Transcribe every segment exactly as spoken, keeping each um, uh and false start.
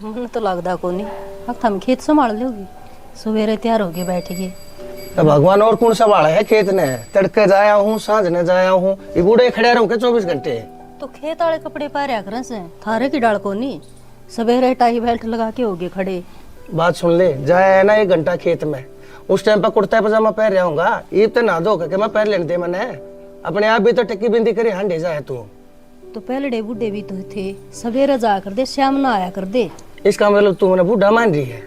मन तो लगदा कोनी। अब थम खेत संभाल लोगी। सवेरे तैयार होके बैठ गए। तो भगवान और कौन संभाला है खेत ने? तड़के जाया हूँ, सांझ ने जाया हूँ, ये बूढ़े खड़े रहूँ के चौबीस घंटे? तो खेत वाले कपड़े पहरया करें से, थारे की डाल कोनी। सवेरे टाई बेल्ट लगा के होगे खड़े। बात सुन ले, जाया है ना एक घंटा खेत में, उस टाइम पर कुर्ता पजामा पहन रहा हूँगा, ईब तो नहा धो के मैं पहन लेने दे मने। अपने आप भी तो टक्की बिंदी करे हांडे जाए तू। तो पहलड़े बूढ़े भी तो थे, सवेरे जाया कर दे, शाम ना आया कर दे। इसका मतलब तू मने बूढ़ा मान रही है,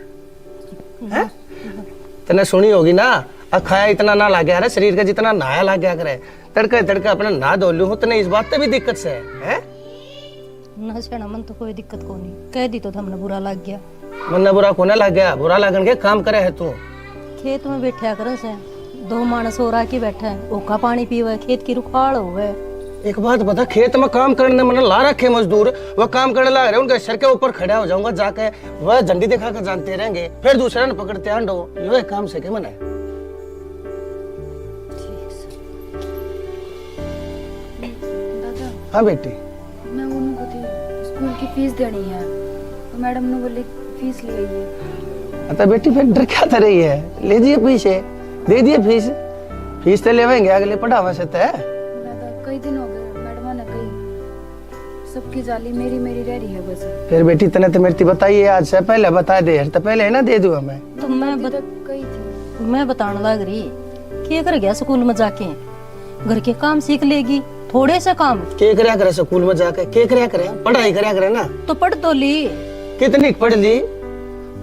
हैं? तने सुनी होगी ना, अखाया इतना ना लाग्या रे शरीर का जितना नहाया लाग्या करे। तड़के तड़के अपने नहा धो लूँ, तने इस बात ते भी दिक्कत से है, हैं? ना सेना, मन तो कोई दिक्कत कोनी, कह दी तो थमने बुरा लग गया। मन्ने बुरा कोने लग गया, बुरा लगन के काम करे है तू। खेत में बैठा करे से, दो माणस और आके बैठे, ओका पानी पीवे, खेत की रुखाल होवे। एक बात बता, खेत में काम करने मन्ने ला रखे मजदूर, वो काम करने ला रहे, उनके सर के ऊपर खड़ा हो जाऊंगा जाके, वह झंडी दिखा के जानते रहेंगे, फिर दूसरा ने पकड़ते आंडो, यो एक काम से के मने। दादा। हाँ बेटी। मैं उन्होंने को थी स्कूल की फीस देनी है, तो मैडम ने बोली फीस ले आइए। अतः बेटी फिर डर क्या था रही है, ले दिए फीस है, दे दिए फीस, फीस तो लेवेंगे अगले पढ़ावा से तय। दादा, कई दिन हो गए, मैडम ने कही सबकी जाली मेरी मेरी रह रही है बस। फिर बेटी तने तो मेरी ती बताई है, आज से पहले बता दे, तो पहले है ना दे दूँ मैं। तो मैं बत-, कही थी। मैं बताने लग रही, के कर गया स्कूल में जाके? घर के काम सीख लेगी, थोड़े से काम। के करया करे स्कूल में जाके, के करया करे? पढ़ाई करया करे ना। तो पढ़ तो ली। कितनी पढ़ ली?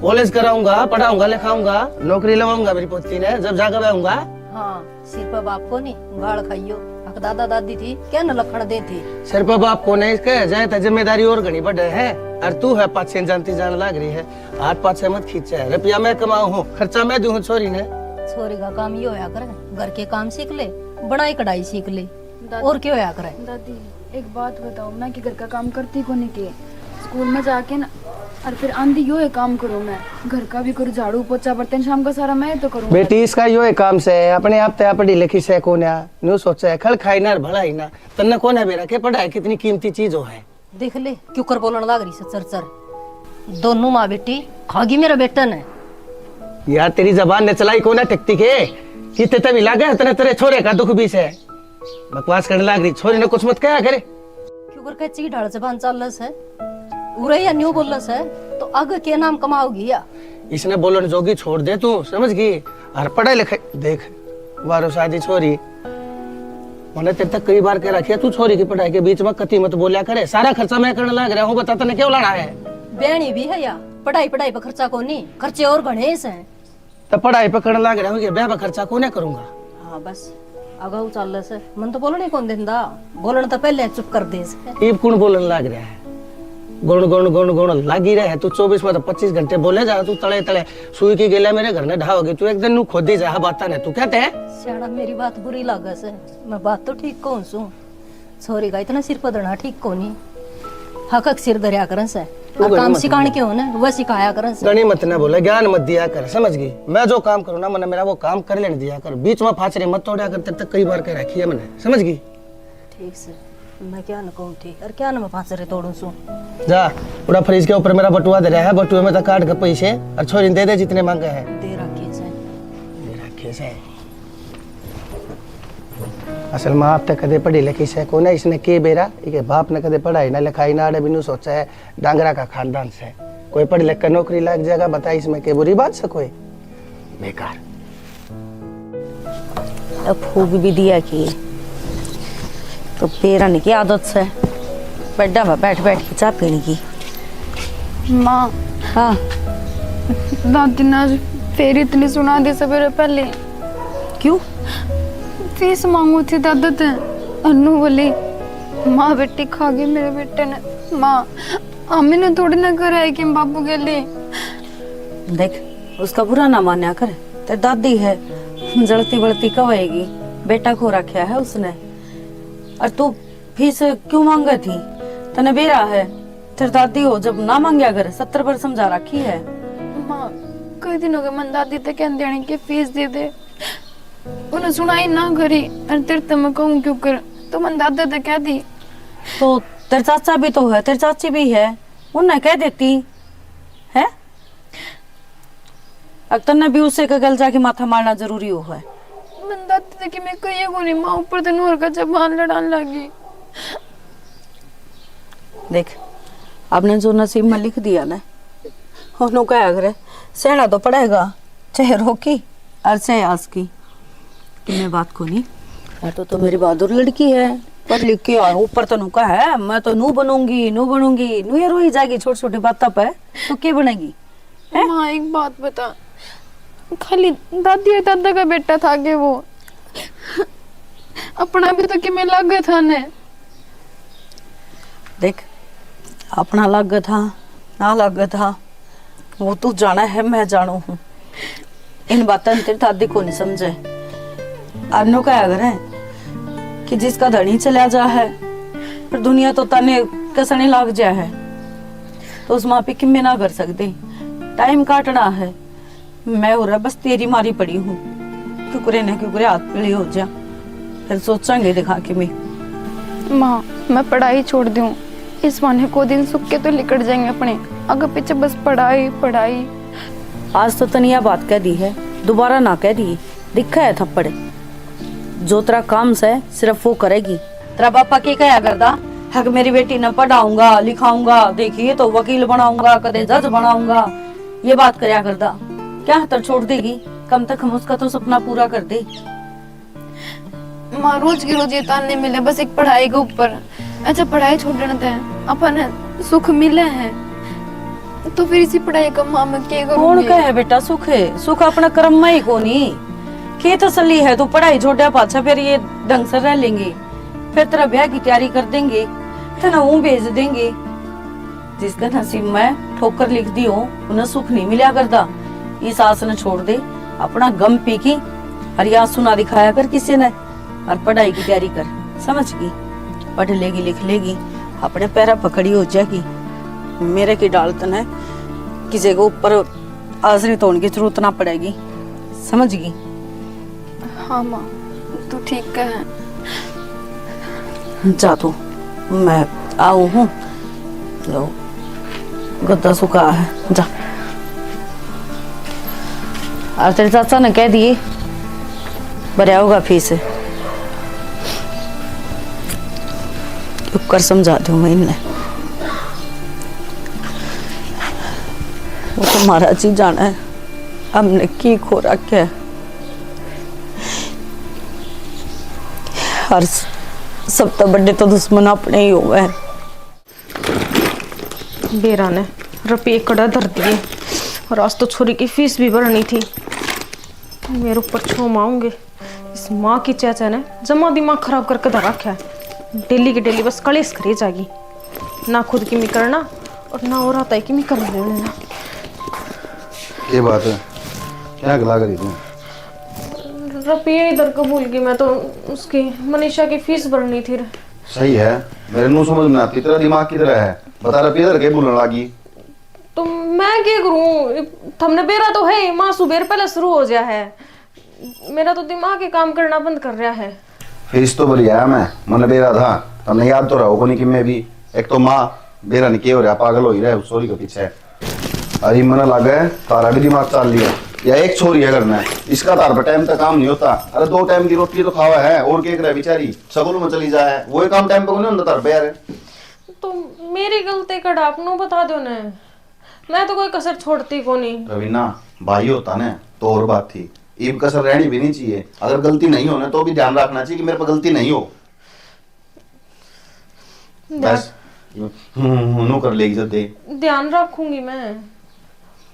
कॉलेज कराऊंगा, पढ़ाऊंगा, लिखाऊंगा, नौकरी लवाऊंगा मेरी पोती ने, जब जाके बैठूंगा। हाँ, सिर पे बाप को नहीं, गाल खाइयो। अक दादा दादी थी, क्या न लखण दे थी। सिर पे बाप को नहीं, कह जाए तो जिम्मेदारी और घनी बढ़े है। और तू है पाछे जानती जान लाग रही है, हाथ पाछे मत खींचे। रुपया मैं कमाऊं हूँ, खर्चा मैं दूं हूँ छोरी ने। छोरी का काम ये होया करे, घर के काम सीख ले, बुनाई कढ़ाई सीख ले, दादी, और क्या होया करे? दादी, एक बात बताओ, मैं कि घर का काम करती कोनी के? स्कूल में जाके ना, और फिर आंधी यो है काम करूँ मैं, घर का भी करूँ, झाड़ू पोछा बर्तन शाम का सारा मैं तो करूँ। बेटी, इसका यो है काम से, अपने आप ते पढ़ी लिखी से कोन्या, न्यू सोचे है, खल खाई ना और भला ही ना। तन्ने कोन्या बेरा के पढ़ाई कितनी कीमती चीज हो है। देख ले, क्यों कर बोलण लाग रही से चर चर। दोनों माँ बेटी खागी मेरे बेटे ने। यार, तेरी जबान ने चलाई कोन्या टिकती के, कितने तभी लागे है तने तेरे छोरे का दुख भी से। बकवास करने लाग रही, छोरी ने कुछ मत कहा करे। क्यों कर कैची की ढाल जबान चाल से? उरे या न्यू बोल से, तो आगे के नाम कमाओगी या? इसने बोलण जोगी छोड़ दे तू, समझ गई? और पढ़े लिखे, देख, वारो शादी छोरी, मैंने तेरे तक कई बार कह रखी है, तू छोरी की पढ़ाई के बीच में कती मत बोलिया करे। सारा खर्चा मैं करने लाग रहा हूँ, बता तने क्यों लाना है? बहनी भी है या, पढ़ाई पढ़ाई पर खर्चा कोनी, खर्चे और घणे से। तो पढ़ाई पकड़ लाग रहा हूँ, ये ब्याह का खर्चा कोने करूंगा? हाँ, बस, अगाऊ चाल से। मन तो बोलने कौन दिंदा, बोलण तो पहले चुप कर दे से। इब कौन बोलन लाग रहा है? गुण, गुण, गुण, गुण लागी रहे। तू चौबीस में तो पच्चीस घंटे बोले जा, तू तले, तले सुई की गेला मेरे घर ने ढाओगी, तू एक दिन नू खोदी जा बात ने, तू कहते हैं? सियाणा, मेरी बात बुरी लागे से, मैं बात तो ठीक कहूँ सू। छोरी का इतना सिर पदना ठीक कोनी। हक हक सिर धरया करन से। वो और काम सिखाण के हो ना, वह सिखाया करन से। गणी मत ना बोले, ज्ञान मत दिया कर, समझ गई? मैं जो काम करूँ ना, मैंने मेरा वो काम कर लेने दिया कर, बीच में फाचरे मत तोड़ा कर, तेरे तक कई बार कह रखी है मैंने, समझ गई? ठीक से, मैं क्या न कहूँ थी, और क्या न मैं फाचरे तोड़ू सू। जा, उड़ा फ्रिज के ऊपर मेरा बटुआ धरया है, बटुए में तो काट के पैसे, और छोरी ने दे दे जितने मांगे हैं। दे रखे से। दे रखे से। असल में आप तो कदे पढ़ी लिखी से कोने, इसने के बेरा, इके बाप ने कदे पढ़ाई ना लिखाई ना, आड़े बिनु सोचा है, डांगरा का खानदान से। कोई पढ़ लिख कर नौकरी लग जाएगा, बता इसमें के बुरी बात से कोई? बेकार। अब फूक भी दिया कि तो पेरन की आदत से, बेडा में बैठ बैठ के चाय पीने की। माँ। हाँ। दादी ने आज फिर इतनी सुना दी सवेरे पहले। क्यों? फीस मांगू थी दादा ते। अन्नू बोली, "माँ बेटी खा गई मेरे बेटे ने। माँ, आमी ने थोड़ी ना घर आए कि बाबू के लिए।" देख, उसका बुरा ना मान्या कर, तेरी दादी है, जलती बलती कहेगी, बेटा खो रखा है उसने। और तू फीस क्यों मांगे थी? तने बेरा है, तेरी दादी हो जब ना मांग्या कर, सत्तर बार समझा रखी है। माँ, कई दिन हो गए मन दादी ते कहन देने की फीस दे दे, उन्हें सुनाई ना करी, और तेरे ते मैं कहूँ क्यों कर, तो मन दादा ते कह दी। तो तेरे चाचा भी तो है, तेरी चाची भी है, उन्हें कह देती। अब तन्ने भी उसे के गल जाके माथा मारना जरूरी हो है। मन दादी तक मैं कहिए को नहीं, माँ ऊपर तन और का जबान लड़ान लगी। देख, आपने जो नसीब में लिख दिया ना, उन्हों कहा करे, सहना तो पड़ेगा, चाहे रोकी और चाहे आस की। कि मैं बात को नहीं, मैं तो, तो मेरी बहादुर लड़की है, पढ़ लिख के और ऊपर तनु का है, मैं तो नू बनूंगी, नू बनूंगी, नू ये रोई जाएगी छोटी छोटी बातों पे, तो क्या बनेगी? हैं? माँ, एक बात बता, खाली दादी और दादा का बेटा था के वो? अपना भी तो किमें लागे था ने। देख, अपना लागे था, ना लागे था, वो तू जाना है, मैं जानू हूँ। इन बातों ने तेरी दादी को नहीं समझे। अन्नू कहा करे कि जिसका धनी चला जा है, फिर दुनिया तो तने कसने लाग जा है, तो उस माँ पे किम्मे ना कर सकते। टाइम काटना है। मैं हो रहा बस तेरी मारी पड़ी हूँ, क्यों करे ना क्यों करे हाथ पीली हो जा, फिर सोचांगे दिखा के मैं। माँ, मैं पढ़ाई छोड़ दूँ, इस बहाने को दिन सुख के तो लिकड़ जाएंगे अपने। आगे पीछे बस पढ़ाई, पढ़ाई। आज तो तने या बात कह दी है, दोबारा ना कह दी, दिखा है थप्पड़। जो तेरा काम से सिर्फ वो करेगी। तेरा पापा के कहा करदा, हक मेरी बेटी ने पढ़ाऊंगा, लिखाऊंगा, देखिए तो वकील बनाऊंगा, कदे जज बनाऊंगा, ये बात करया करदा। क्या हतर छोड़ देगी? कम से कम उसका तो सपना पूरा कर दे। माँ, रोज के रोज ये ताने मिले, बस एक पढ़ाई के ऊपर। अच्छा, पढ़ाई छोड़ने ते अपन सुख मिले है, तो फिर इसी पढ़ाई का माँ मैं के कौन करूँगी? कहे बेटा सुख है? सुख अपना कर्म में ही कोनी। के तसल्ली है तू पढ़ाई छोड़ा पाछा फिर ये ढंग से रह लेंगे, फिर तेरा ब्याह की तैयारी कर देंगे, तेरा ऊँ भेज देंगे। जिसके नसीब में ठोकर लिख दी हो, उन्हें सुख नहीं मिला करता। इस आस ने छोड़ दे, अपना गम पी की और ये आंसू ना दिखाया कर किसी ने, और पढ़ाई की तैयारी कर, समझ गई? पढ़ लेगी, लिख लेगी, अपने पैरों पर खड़ी हो जाएगी। मेरे की डाल तने किसी के ऊपर आश्रित होने की जरूरत ना पड़ेगी, समझ गई? हाँ माँ, तू ठीक कहे। जा तू, मैं आऊँ हूँ। लो, गद्दा सुखा है, जा। और तेरे चाचा ने कह दिए, भरया होगा फीस। कर समझा दूँ मैं इन्हें। वो तो महाराज जी जाना है, हमने की खो रखा है। हर स-, सब तो बड़े तो दुश्मन अपने ही होवे। बेरा ने रुपये कड़ा धर दिए और आज तो छोरी की फीस भी भरनी थी। मेरे ऊपर छो माऊंगे। इस माँ की चाचा ने जमा दिमाग खराब करके धर रखा है। डेली की डेली बस कलेश करी जागी, ना खुद की मी करना और ना और आता है कि मी करना लेना। ये बात है, क्या गला करी तू? रुपये इधर को भूल गई मैं तो, उसकी मनीषा की फीस भरनी थी। सही है, मेरे नू समझ में आती, तेरा दिमाग किधर है? बता, रुपये इधर के भूलने लागी। तो मैं क्या करूं, थमने बेरा तो है, माँ सुबेर पहले शुरू हो गया है। मेरा तो दिमाग ही काम करना बंद कर रहा है। फीस तो भरी आया मैं, मने बेरा था, तन्ने याद तो रहो कोनी कि मैं भी, एक तो माँ बेरा ने के हो रहा, पागल हो ही रहा है उस छोरी के पीछे। अरे मने लगे तारा भी दिमाग चाल लिया, या एक छोरी है घर में, इसका तार पर टाइम तक काम नहीं होता। अरे दो टाइम की रोटी तो खावा है, और के करे बेचारी, स्कूल में चली जाए, वो ही काम टाइम पे कोनी होता तार पे यार। तो मेरी गलती कड़ा आपनू बता दो ने, मैं तो कोई कसर छोड़ती कोनी। रवीना, भाई होता ना तो और बात थी, इब कसर रहनी भी नहीं चाहिए। अगर गलती नहीं हो ना तो भी ध्यान रखना चाहिए कि मेरे पे गलती नहीं हो। ध्यान बस, हम्म, हम्म, नू कर लेगी जब दे। ध्यान रखूंगी मैं,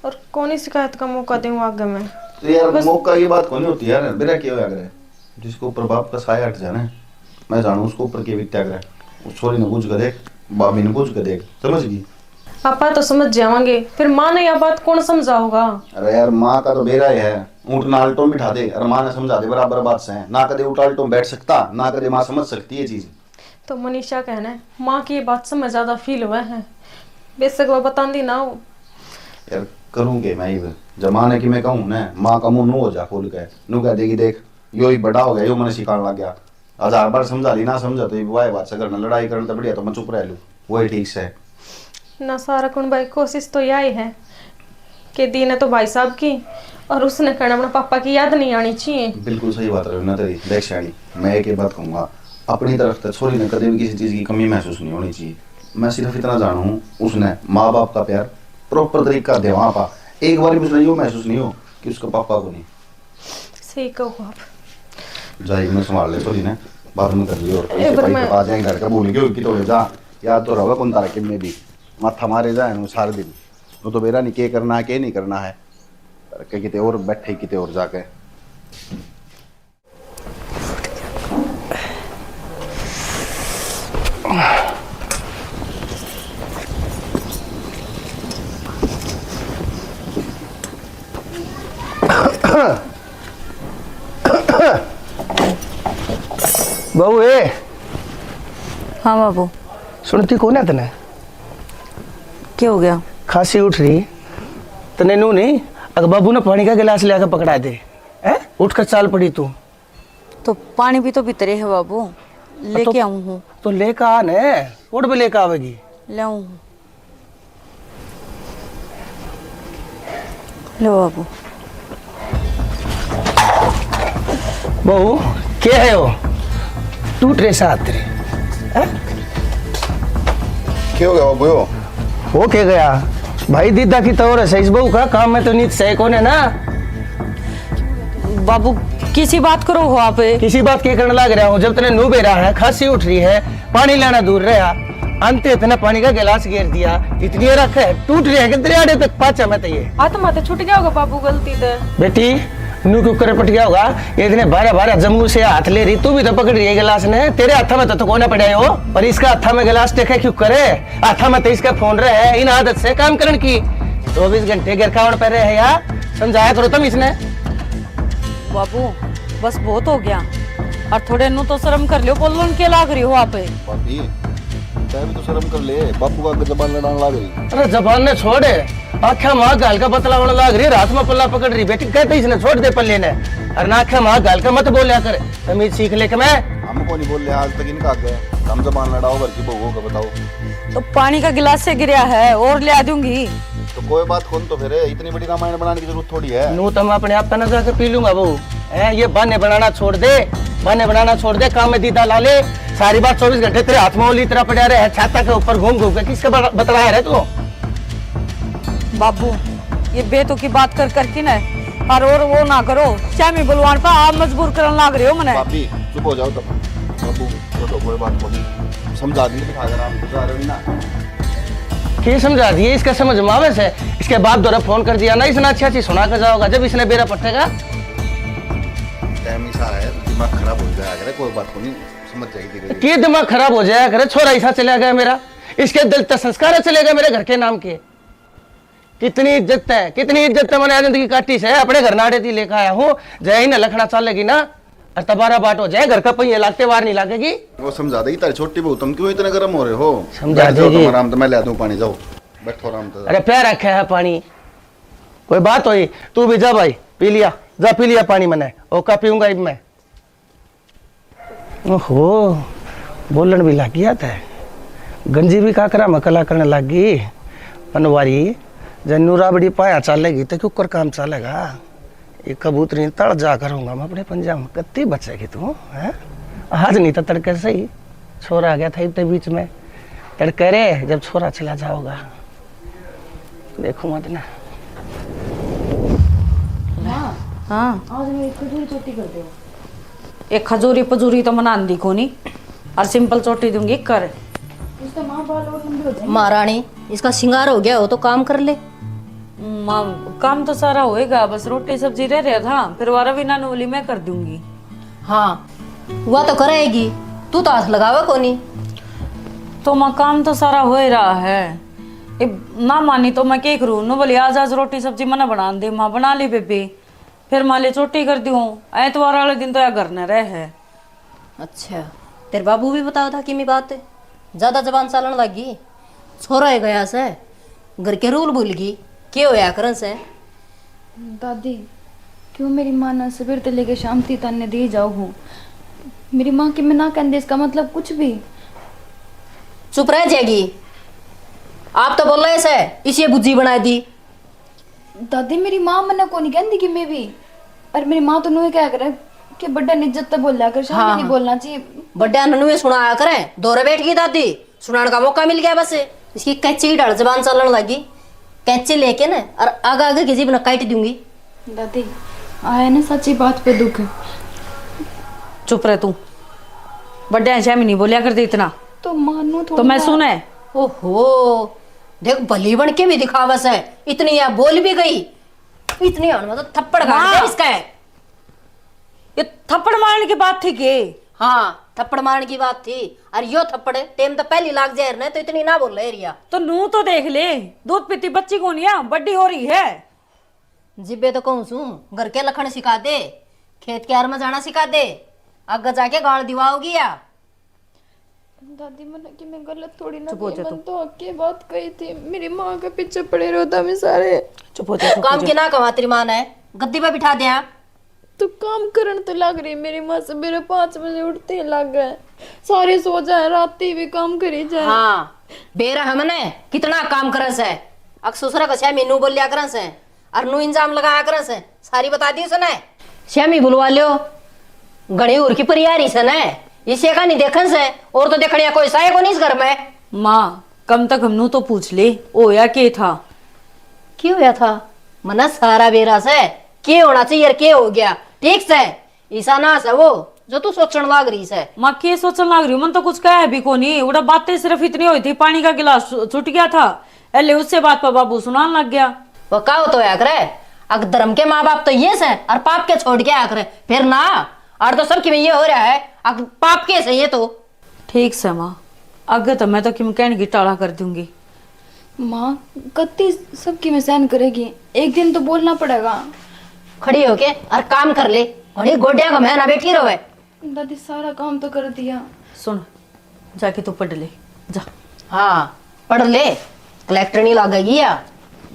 और कोनी शिकायत का मौका दूं आगे मैं। तो यार, बस मौका की बात कोनी होती यार, बेरा क्या होया करे, जिसको ऊपर बाप का साया हट जाए ना, मैं जानू उसको ऊपर के वित्या करे। उस छोरी ने बुझ के देख, भाभी ने बुझ के देख, समझ गई? पापा तो समझ जावांगे, फिर माँ ने यह बात कौन समझाओगा? अरे यार, माँ का तो बेरा ही है, ऊँट ना आल्टो में बिठा दे और माँ ने समझा दे, बराबर बात से है। ना कदे ऊँट आल्टो में बैठ सकता, ना कदे माँ समझ सकती है चीज। तो मनीषा कहना है, माँ की ये बात से मैं ज्यादा फील हुआ है, बेशक वह बतांदी ना हो। यार, करूँ के मैं इब? जब माँ ने कि मैं कहूँ ना, माँ का मुंह नू हो जा खोल के, नू कह देगी, देख, यो ही बड़ा हो गया, यो मने सिखाने लग गया। हजार बार समझा ली, ना समझा तो ये वाह बात से करना, लड़ाई करना तो बढ़िया, तो मैं चुप रह लूँ, वही ठीक से। ना सारा कुण भाई, कोशिश तो यही है, के दी ने तो भाई साहब की और उसने कहना अपने पापा की याद नहीं आनी चाहिए। बिल्कुल सही बात रवीना तेरी। देख सियाणी, मैं एक ही बात कहूंगा, अपनी तरफ से छोरी ने कदे भी किसी चीज की कमी महसूस नहीं होनी चाहिए। मैं सिर्फ इतना जानू हूँ, उसने माँ बाप का प्यार प्रॉपर तरीका देवा पा, एक बार भी उसने यो महसूस नहीं हो कि उसका पापा को नहीं। सही कहो आप। जाई मैं संभाल ले छोरी ने, बाद में कर लियो। और एक बार मैं आ जाए घर का, भूल गयो कि तो जा, याद तो रहा कौन तारा किन्ने भी माथा मारे जाए सारे दिन। वो तो बेरा नहीं के करना है, के नहीं करना है। पर के किते और बैठे, किते और जाके। बहू ए। हाँ बाबू। सुनती कौन है तने? क्या हो गया? खांसी उठ रही। तने नू नहीं, अगर बाबू ने पानी का गिलास ले आके पकड़ा दे। हैं? उठ कर चाल पड़ी तू। तो पानी भी तो भीतरे है बाबू, तो लेके आऊं हूँ। तो लेकर आ ने, उठ भी लेकर आवेगी। ले आऊं हूँ। लो बाबू। बहू, के है वो? टूट रहे साथ तेरे। हैं? के हो गया बाबू यो? हो के गया? भाई दीदा की तौर है सही, बहू का काम में तो नीत सही कौन है ना? बाबू, किसी बात करो हो आप? किसी बात के करने लग रहा हूँ? जब तने नू बेरा है, खांसी उठ रही है, पानी लाना दूर रहा, अंत इतना पानी का गिलास गिर दिया, इतनी रख है, टूट रही है कि दरियाड़े तक पाचा मत ये। आत्मा तो छूट गया होगा बाबू गलती ते। बेटी, नू क्यों करे पट गया होगा? ये इतने बारह बारह जम्मू से हाथ ले रही, तू भी तो पकड़ रही है गिलास ने, तेरे हाथा में तो, तो कोना पड़ा हो, पर इसका हाथा में गिलास देखे क्यों करे? हाथा में तो इसका फोन रहे, इन आदत से काम करण की। चौबीस घंटे घर का पर रहे यार, समझाया करो तुम इसने। बाबू, बस बहुत हो गया। और थोड़े नू तो शर्म कर लियो, बोलन के लाग रही हो आप? भाभी, तै भी तो शर्म कर ले, बापू का आगे जबान लड़ाने लाग रही। अरे जबान ने छोड़, आख्या माँ गाल का बतलावण लाग रही, रात में पल्ला पकड़ रही। बेटी, कहते इसने छोड़ दे पल्ले ने, और ना आख्या माँ गाल का मत बोलिया कर, तमीज सीख ले के मैं। हम को नहीं बोल ले आज तक इनका आगे, हम जबान लड़ाओ घर की बहू का बताओ। तो पानी का गिलास से गिरया है, और ले आ दूंगी। तो कोई बात कौन, तो फिर इतनी बड़ी रामायण बनाने की जरूरत थोड़ी है। नू तो मैं अपने आप पे ना जाके पी लूंगा बहू। हैं, ये बहाने बनाना छोड़ दे, बहाने बनाना छोड़ दे, काम में दीदा ला ले। सारी बात चौबीस घंटे तेरे हाथ में ओली तरह पड़ा रहे, छाता के ऊपर घूम घूम के किसका बतला रहे तू? बाबू, ये बेतुकी बात कर करके ना, और, और वो ना करो, श्यामी बलवान पर आप मजबूर करने लाग रहे हो मने। भाभी, चुप हो जाओ तुम। बाबू, छोड़ो, कोई बात नहीं, समझा देंगे, बिठा कर आराम से, जा रहे हो ना। के समझा दिए? इसका समझ में आवे से? इसके बाप द्वारा फोन कर दिया ना, इसने अच्छी अच्छी सुना के जाओगा, जब इसने बेरा पटेगा। टाइम ऐसा है, दिमाग खराब हो जाया करे, कोई बात नहीं, समझ जाएगी धीरे धीरे। के दिमाग खराब हो जाया करे, छोरा ऐसा चला गया मेरा, इसके दिल तक संस्कार चले गए मेरे घर के नाम के। कितनी इज्जत है, कितनी इज्जत है, मैंने जिंदगी काटी से, अपने घर नाड़े दी लेकर आया हूँ, जय ही न लखना चालेगी ना, और तबारा बाट हो जाए, घर का पहिए लागते बार नहीं लागेगी। वो समझा देगी तारी छोटी बहू, तुम क्यों इतने गर्म हो रहे हो? समझा बैठ जाओ देगी। तुम आराम से, मैं ले दूं पानी, जाओ बैठो आराम से। अरे प्यार रखा है पानी, कोई बात हुई, तू भी जा भाई, पी लिया, जा पी लिया पानी मैंने, ओका पीऊंगा इब मैं। ओहो, बोलन भी लाग गया था। गंजी भी काकरा में कला करने लाग गई। अनवारी, जब नूरा बड़ी पाया चालेगी तो क्यों कर काम चालेगा? ये कबूतरी तड़ जा करूंगा मैं अपने पंजा में, कत्ती बचेगी तू, हैं? आज नहीं तो तड़के सही, छोरा आ गया था इतने बीच में। तड़के रे, जब छोरा चला जाओगा, देखूंगा तो ना। माँ, हाँ। आज मेरी खजूरी चोटी कर दो। एक खजूरी पजूरी तो मना आंदी कोनी, और सिंपल चोटी दूंगी कर। उससे माँ बाल और लंबे हो जाएंगे। महारानी, इसका श्रृंगार हो गया हो तो काम कर ले। माँ, काम तो सारा होएगा, बस रोटी सब्जी रह रहा था, फिर वा रवीना ने बोली मैं कर दूंगी। हाँ, वह तो करेगी, तू तो हाथ लगावे कोनी। तो माँ, काम तो सारा हो ही रहा है, इब ना मानी तो मैं के करूँ? नू बोली आज, आज रोटी सब्जी मना बना दे। माँ, बना ली बेबे, फिर माँ ले चोटी कर दूँ। ऐतवार वाले दिन तो या घर न रह है। अच्छा, तेरे बाबू भी बताओ था किमी बात, ज्यादा जबान चालन लग गई। छोरा ही गया से, घर के रूल भूल गई, के होया करन से? दादी, क्यों मेरी माँ ने सवेर ते लेके शाम ती ताने दी जाओ हो? मेरी माँ की मैं ना कहंदी, इसका मतलब कुछ भी। चुप रह जाएगी। आप तो बोल रहे से, इसी बुद्धि बना दी। दादी, मेरी माँ मन्ने कोनी कहंदी कि मैं भी, पर मेरी माँ तो नुए कहा करे कि बड्डा ने इज्जत तो बोल्या कर, शाम हाँ, नहीं हाँ। बोलना चाहिए। बड्डा ने नुए सुनाया करे, दौरे बैठ गई दादी, सुनाने का मौका मिल गया बस। इसकी कैंची की ढाल जबान चलने लगी, कैंची लेके ना और आगे आगे की जीभ न काट दूंगी। दादी, आया ना सच्ची बात पे दुख। चुप रह तू, बड्डे हैं, शामी नहीं बोलिया करते इतना। तो मानू तो थोड़ी मैं ना। सुने। ओहो, देख भली बन के भी दिखावे से, इतनी या बोल भी गई, इतनी हाण में तो थप्पड़ काट दे माँ। इसका है। ये थप्पड़ मारने की बात थी के? हाँ, थप्पड़ मारने की बात थी। और यो थप्पड़ टेम तो पहली लाग जाए ना, तो इतनी ना बोल रही रिया। तो नू तो देख ले, दूध पीती बच्ची कोनी है, बड्डी हो रही है। जिब्बे तो कहूँ सूं, घर के लखण सिखा दे, खेत क्यार में जाना सिखा दे, आगे जाके गाल दिवाओगी या। दादी, मन्ने कि मैं गलत थोड़ी ना चुप हो कही, जा तू। मन्ने तो हक की बात कही थी। मेरी माँ के पीछे पड़े रहो था मैं सारे। चुप हो जा, चुप हो काम जा। की ना कहा तेरी माँ ने, गद्दी पे बिठा दिया। तो काम करन तो लाग रही मेरी माँ, सवेरे पाँच बजे उठते ही लाग गए, सारे सो जाए, राती भी काम करी जाए। हाँ, बेरा हमने कितना काम करे से, अक ससुरा का छह महीनू बोलिया करे से। और नू इंजाम लगाया करे से, सारी बता दी उसने। श्यामी बुलवा लियो, घणी उर की परियारी से ने, इसे का नहीं देखन से, और तो देखने कोई साय को नहीं इस घर में। माँ, कम तक हमनू तो पूछ ले, होया के था? के होया था? मना सारा बेरा से, के होना चाहिए और के हो गया, ठीक से। ईसा ना से वो, जो तू सोचण लाग रही से। माँ, के सोचण लाग रही हूँ? मन तो कुछ कहे भी कोनी। उड़ा बातें सिर्फ इतनी हुई थी, पानी का गिलास छु-, छूट गया था, एले उससे बात पर बाबू सुनान लग गया। वो का तो होया करे, अक धर्म के माँ बाप तो ये से, और पाप के छोड़ के आया करे। फिर ना, और तो सबकी में ये हो रहा है, अक पाप के से ये तो। ठीक से माँ, आगे तो मैं तो किम कहने की टाला कर दूंगी। माँ, कत्ती सबकी में सहन करेगी, एक दिन तो बोलना पड़ेगा। खड़ी होके और काम कर ले, घणी गोड्या का मैं ना बैठी रहे। दादी, सारा काम तो कर दिया। सुन, जाके तू पढ़ ले, जा। हाँ, पढ़ ले, कलेक्टर नहीं लागेगी या।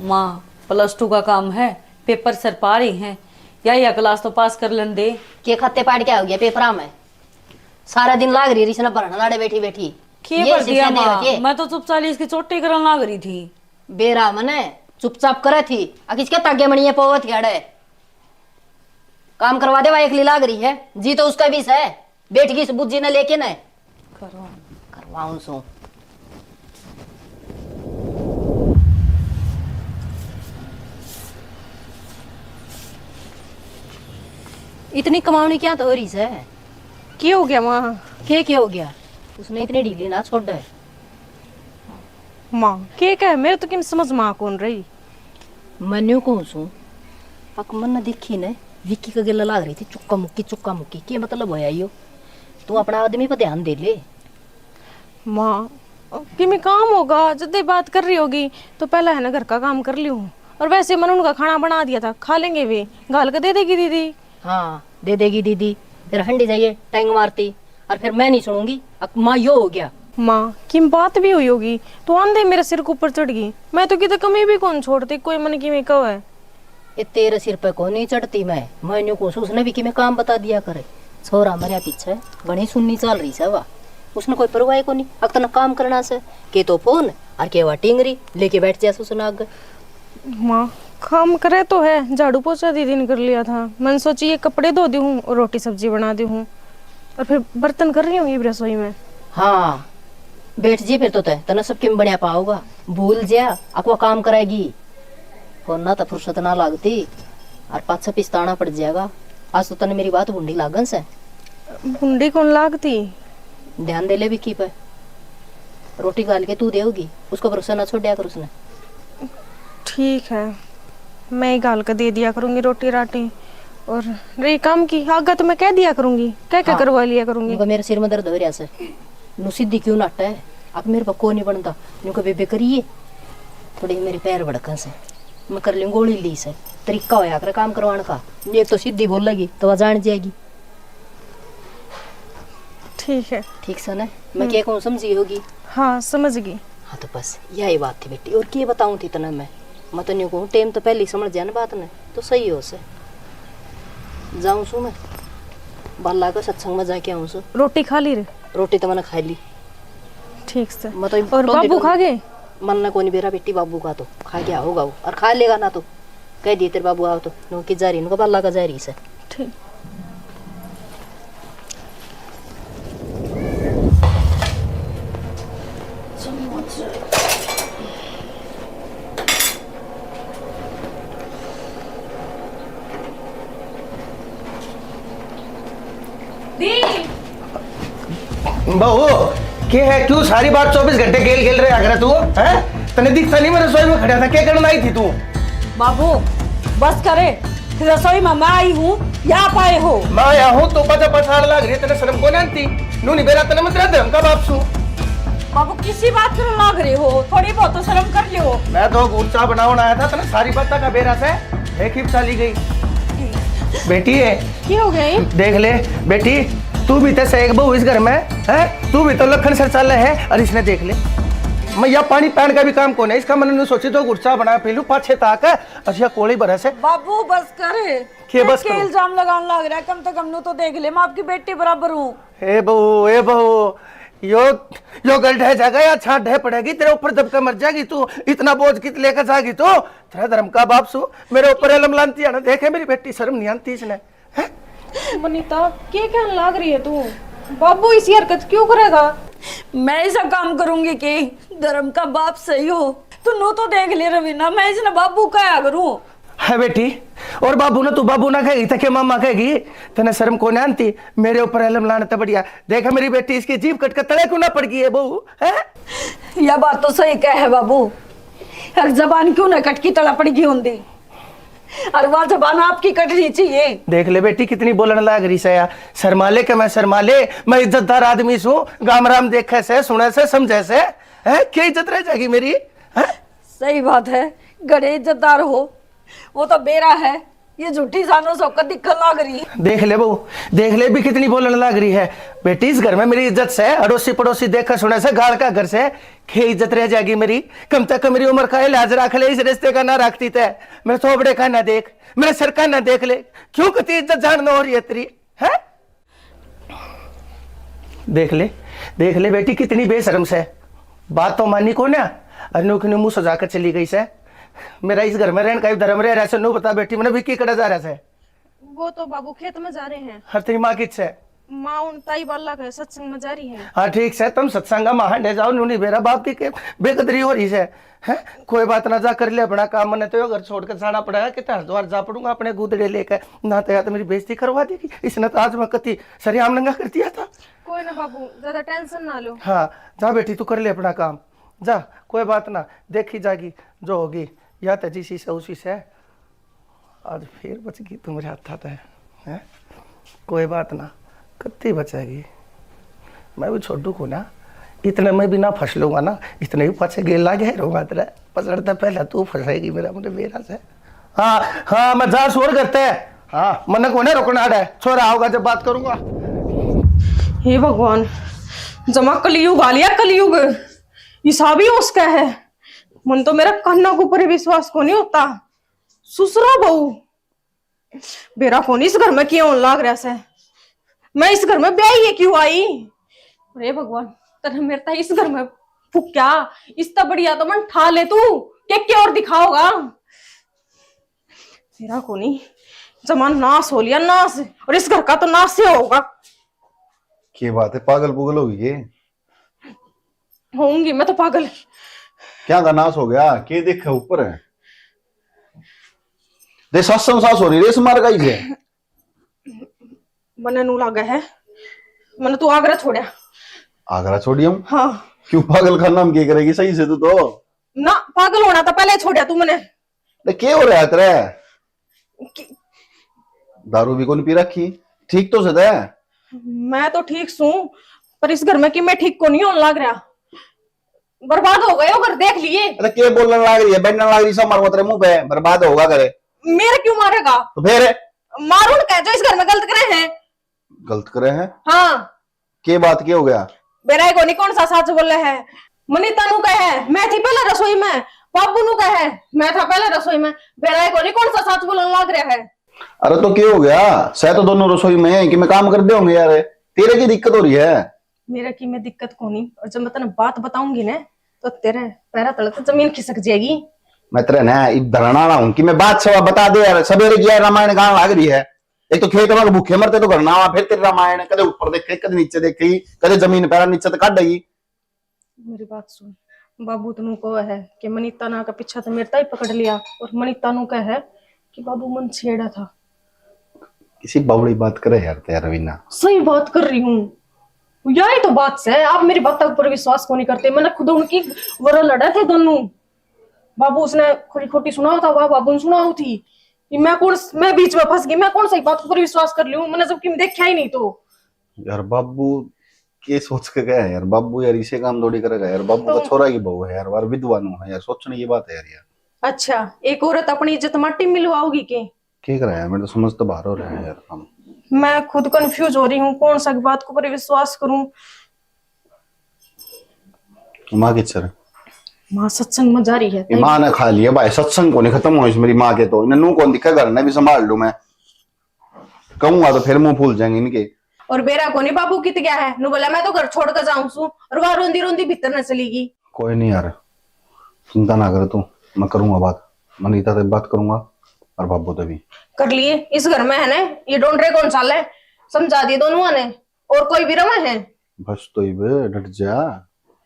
माँ, प्लस टू का काम है, पेपर सर पा रही हैं, या, या क्लास तो पास कर लेन दे। के खत्ते पाड़ के आओगे पेपरा में? सारा दिन लाग रही रिस न भरण लाड़े बैठी बैठी। के ये भर दिया शिक्षा दे माँ? रखे। मैं तो चुपचाप इसकी चोटी करन लाग रही थी। बेरा मने चुपचाप करे थी, आ किसके तागे मणिये पोवत घड़े। काम करवा दे, वा एकली लाग रही है, जी तो उसका भी से। बैठ गई इस बुज्जी ने लेके ने। करवाऊं। करवाऊं सो। इतनी कमावनी क्या तो हो रही से? के हो गया माँ? के, के हो गया? उसने इतनी ढीली ना छोड़ है। माँ, के कहे? मेरे तो किम समझ में आ कौन रही। मैं न्यू कहूँ सूं, अक मन दिखी ने विक्की का गेला लाग रही थी, चुक्का मुक्की, चुक्का मुक्की। के मतलब होया यो? तू अपना आदमी पर ध्यान दे ले। माँ, किमे काम होगा, जब ये बात कर रही होगी, तो पहला है ना घर का काम कर लूँ। और वैसे मन उनका खाना बना दिया था, खा लेंगे वे, घाल के दे देगी दीदी। हाँ, दे देगी दीदी, फिर हंडी जाइए टैंग मारती, और फिर मैं नहीं सुनूंगी। अक माँ यो हो गया। माँ, किम बात भी हुई होगी, तो आंधे मेरे सिर के ऊपर चढ़ गई। मैं तो किते कमी भी कौन छोड़ती, कोई मन की में कहो है। ये तेरे सिर पे कोनी चढ़ती मैं, मैं न्यू कहूँ सूं, उसने भी किमे काम बता दिया करे। छोरा मरया पीछे घणी सुन्नी चाल रही से वा, उसने कोई परवाह को नहीं। अक तने काम करना से, के तो फोन और के वा टिंगरी लेके बैठ जा उसने आगे। माँ, काम करे तो है, झाड़ू पोछा दीदी ने कर लिया था। मैंने सोची ये कपड़े धो दी हूँ और रोटी सब्जी बना दी हूँ, और फिर बर्तन कर रही हूँ ये रसोई में। हाँ, बैठ जी फिर तो तै, तने सब किम बढ़िया पाओगा। भूल जा, अक वा काम करेगी। और ना तो फुर्सत ना लागती, और पाछे पछताना पड़ जाएगा। आज तो तने मेरी बात भुंडी लागन से। भुंडी कौन लागती? ध्यान दे ले विक्की पे। रोटी घाल के तू देगी, उसको भरोसा ना छोड़या कर उसने। ठीक है, मैं ही घाल के दे दिया करूँगी रोटी राटी। और रही काम की, आगे तो मैं कह दिया करूँगी, कह के हाँ। करवा लिया करूँगी। उनको मेरे सिर में दर्द हो रहा से, नु सीधी क्यों नाटा है, अब मेरे पे को नहीं बनता। नु को बेबे करिए, थोड़ी मेरी पैर भड़कन से, मैं कर लूँ गोली ली से। तरीका होया करे काम करवाने का, एक तो सीधी बोलेगी तो वह जान जाएगी। ठीक है। ठीक से ना? मैं हम्म। के कहूँ समझी होगी? हाँ, समझ गई। हाँ, तो बस यही बात थी बेटी, और के बताऊँ थी तने मैं? मैं तो न्यू कहूँ, टेम तो पहले ही समझ जाए ना बात ने, तो सही हो से। जाऊँ सू मैं, बाला का सत्संग में जाके आऊँ सू। रोटी खा ली रे? रोटी तो मैंने खा ली। ठीक से। मैं तो और तो बाबू देखो, खा गए? मन ने कोनी बेरा बेटी, बाबू का तो खा गया होगा वो, और खा लेगा ना तो। कह दिए तेरे बाबू आओ तो, नो की जा रही, नो बाला का जा रही से। ठीक। दी। बहू, के है? क्यों सारी बात चौबीस घंटे गेल गेल रहा करे तू, हैं? तने दिखता नहीं मैं रसोई में खड़ा था, क्या करने आई थी तू? बाबू, बस करे। रसोई में मैं आई हूँ या आप आए हो? मैं आया हूँ तो पचा पछाड़ लाग रही है, तने शर्म को नहीं आती? नू नहीं बेरा तने मैं तेरा धर्म का बाप सू। बाबू, किसी बात कर लाग रहे हो? थोड़ी बहुत तो शर्म कर लियो। मैं तो गुड़ चाह बनावन आया था, तने सारी बात का बेरा से एक ही चली गई। बेटी है, की हो गई? देख ले बेटी, तू भी तो सही एक बहू इस घर में है, तू भी तो लखन सर चाले है। और इसने देख ले, मैं या पानी पहन का भी काम कोने, इसका मन ने सोची तो गुड़ चाह बना पी लूं पाछे ताक, और या कोली भरे से। बाबू, बस कर। के बस के करूं? इल्जाम लगाने लग रहा है, कम से कम नू तो देख ले, मैं आपकी बेटी बराबर हूँ। ए बहू, ए बहू, यो, यो गल ढह जाएगा या छांट ढह पड़ेगी, तेरे ऊपर दबके मर जाएगी तू। इतना बोझ कित लेकर जाएगी तू? तेरा धर्म का बाप सू, मेरे ऊपर इल्जाम लानती है ना, देखे मेरी बेटी, शर्म नहीं आती इसने। हैं? मनीता, के कहने लाग रही है तू? बाबू इसी हरकत क्यों करेगा? मैं ऐसा काम करूंगी कि धर्म का बाप सही हो? तू नू तो देख ले रवीना, मैं इसने बाबू कहा करूं। है बेटी, और बाबू ना तू बाबू ना कहेगी, तो के मामा कहेगी? तने शर्म को ना आती, मेरे ऊपर इल्जाम लाने तो बढ़िया। देखा मेरी बेटी, इसकी जीभ कट के तले क्यों ना पड़ गई है बहू, हैं? या बात तो सही कह है बाबू, अर जबान क्यों ना कटकी तले पड़ गई होंदी, और वह जबान आपकी कटनी चाहिए। देख ले बेटी, कितनी बोलने लाग रही से या। शर्मा ले के मैं शर्मा ले, मैं इज्जतदार आदमी सूं, गाम राम देखे से, सुने से, समझे से, हैं? क्या इज्जत रह जाएगी मेरी, हैं? सही बात है, घणे इज्जतदार हो, वो तो बेरा है, ये झूठी जानो सो कदी कल लाग रही। देख ले बहू, देख ले भी कितनी बोलने लाग रही है। बेटी, इस घर में मेरी इज्जत से, अड़ोसी पड़ोसी देखे सुने से, गाल का घर से, के इज्जत रह जाएगी मेरी? कम से कम मेरी उम्र का लिहाज रख ले, इस रिश्ते का ना रखती तै। मेरे थोबड़े का ना देख, मेरे सर का ना देख ले, क्यों कती इज्जत जान न हो रही है तेरी, हैं? देख ले, देख ले बेटी, कितनी बेशर्म से। बात तो मानी को ना, अनु के मुंह सजा कर चली गई से। मेरा इस घर में रहने का ही धर्म रह रहा से। नु बता बेटी, मैंने विक्की कड़ा जा रहा से? वो तो बाबू खेत में जा रहे हैं। हर तेरी माँ कित से? माँ उन ताई बाला के सत्संग में जा रही है। हाँ ठीक से, तुम सत्संग में हांडे जाओ, नू नहीं बेरा बाप की के बेकदरी हो रही से। हैं? कोई बात ना, जा कर ले अपना काम, मैंने तो यो घर छोड़ कर जाना पड़ेगा, कितना हरिद्वार जा पड़ूंगा अपने गुदड़े लेकर। ना तो या तो मेरी बेइज्जती करवा देगी, इसने तो आज मैं कती सरियाम नंगा कर दिया था। कोई ना बाबू, ज्यादा टेंशन ना लो। हाँ, जा बेटी, तू कर ले अपना काम, जा, कोई बात ना, देखी जागी जो होगी, या तो जिसी से उसी से। आज फिर बच गई तू मेरे हाथा तै, हैं? कोई बात ना, कत्ती बचेगी। मैं भी छोड़ू को ना, इतने में भी ना फंस लूंगा ना, इतने भी पाछे गेल लागे रहूंगा तेरे। पसड़ तै पहले तू फंसेगी मेरा, मुझे बेरा से। हाँ, हाँ, मैं जा शोर करते। हाँ, मन्ने कोने रोकना है, छोरा आओगा जब बात करूंगा। हे भगवान, जमा कलयुग आ लिया, कलयुग। हिसाब ही उसका है। मन तो मेरा कान्ना के ऊपर ही विश्वास को नहीं होता। ससुरा बहू, बेरा कौन इस घर में क्यों होने लाग रहा से? मैं इस घर में ब्याही है क्यों आई? अरे भगवान, तने मेरे ताई इस घर में फूक्या, इससे बढ़िया तो मन ठा ले तू, के, के और दिखाओगा? तेरा को नहीं, जमा नाश हो लिया, नाश, और इस घर का तो नाश ही होगा। के बात है, पागल पुगल होगी के? होऊंगी मैं तो पागल। क्या का नाश हो गया? के देखे ऊपर है? दे सासम सास हो रही, रेस मार गई है। मने नू लागे है, मने तू आगरा छोड़या। आगरा छोड़ी हम? हाँ। क्यों, पागल खाना में के करेगी सही से तू तो? ना, पागल होना तो पहले छोड़या तू मने। ले, के हो रहा है तेरे? कि- दारू भी कौन पी रखी? ठीक तो से तै? मैं तो ठीक सूं, पर इस घर में कि मैं ठीक को नहीं होने लाग रहा। बर्बाद हो गए हो घर, देख लिए। अरे, के बोलने लाग रही है, बैठने लाग रही है, सब मारूंगा तेरे मुंह पे, बर्बाद होगा घर। मेरे क्यों मारेगा? तो फिर? मारूं ना, कह जो इस घर में गलत करे हैं। गलत करे हैं? हाँ। के बात के हो गया? बेरा ही कोनी कौन सा सच बोले है। मनीता नू कहे, मैं थी पहले रसोई में। बाबू नू कहे, मैं था पहले रसोई में। बेरा ही कोनी कौन सा सच बोलने लाग रहा है। अरे तो के हो गया? सह तो दोनों रसोई में है कि मैं काम कर दे होंगे यार। तेरे की दिक्कत हो रही है। मेरा की मैं दिक्कत कोनी, और जब मैं तने बात बताऊंगी ना, तो तेरे पैरा तले तो जमीन खिसक जाएगी। मैं तेरे ना इब धरण आला हूँ कि मैं बात सवा बता दे यार, सवेरे की यार रामायण गान लाग रही है। एक तो खेत में भूखे मरते तो घर ना आवा, फिर तेरी रामायण, कदे ऊपर देखे, कदे नीचे देखे, कदे जमीन पैरा नीचे तो काढ़ेगी। मेरी बात सुन, बाबू तनु को है कि मनीता ना का पीछा तो मेरे ताई पकड़ लिया और मनीता नु कह है कि बाबू मन छेड़ा था। किसी बावड़ी बात करे यार, तेरा रवीना। सही बात कर रही हूँ, यही तो बात है। आप मेरी बातों पर विश्वास को नहीं करते। मैंने खुद उनकी वरा लड़ा थे दोनों। बाबू उसने खोटी खोटी सुनाओ था, वह बाबू ने सुनाओ थी कि मैं कौन, मैं बीच में फंस गई, मैं कौन सी बात पर विश्वास कर लूं, मैंने जबकि देखा ही नहीं तो। यार बाबू के सोच के गया है यार बाबू, यार इसे काम थोड़ी करेगा यार। बाबू का तो छोरा की बहू है यार, बार विधवा नु है यार, सोचने की बात है यार। यार अच्छा, एक औरत अपनी इज्जत माटी में मिलवाओगी के? के कर रहा है, मेरे तो समझ तो बाहर हो रहा है यार काम। मैं खुद कंफ्यूज हो रही हूँ, कौन सा बात को पर विश्वास करूं। माँ किधर? माँ सत्संग में जा रही है। ये माँ ने खा लिया भाई, सत्संग को नहीं खत्म हो इस मेरी माँ के तो। इन्हें नू कौन दिखा, घर ने भी संभाल लूं मैं। कहूंगा तो फिर मुंह फूल जाएंगे इनके। और बेरा को नहीं बाबू कित गया है, नू बोला मैं तो घर छोड़ कर जाऊं सू, और वह रोंदी रोंदी भीतर न चली गई। कोई नहीं यार, चिंता ना कर तू, मैं करूंगा बात, मनीता से बात करूंगा और बाबू से भी। कर लिए, इस घर में है ना, ये डोंडरे कौन चाले, समझा दिए दोनों ने, और कोई भी रवा है। बस तो इब डट जा,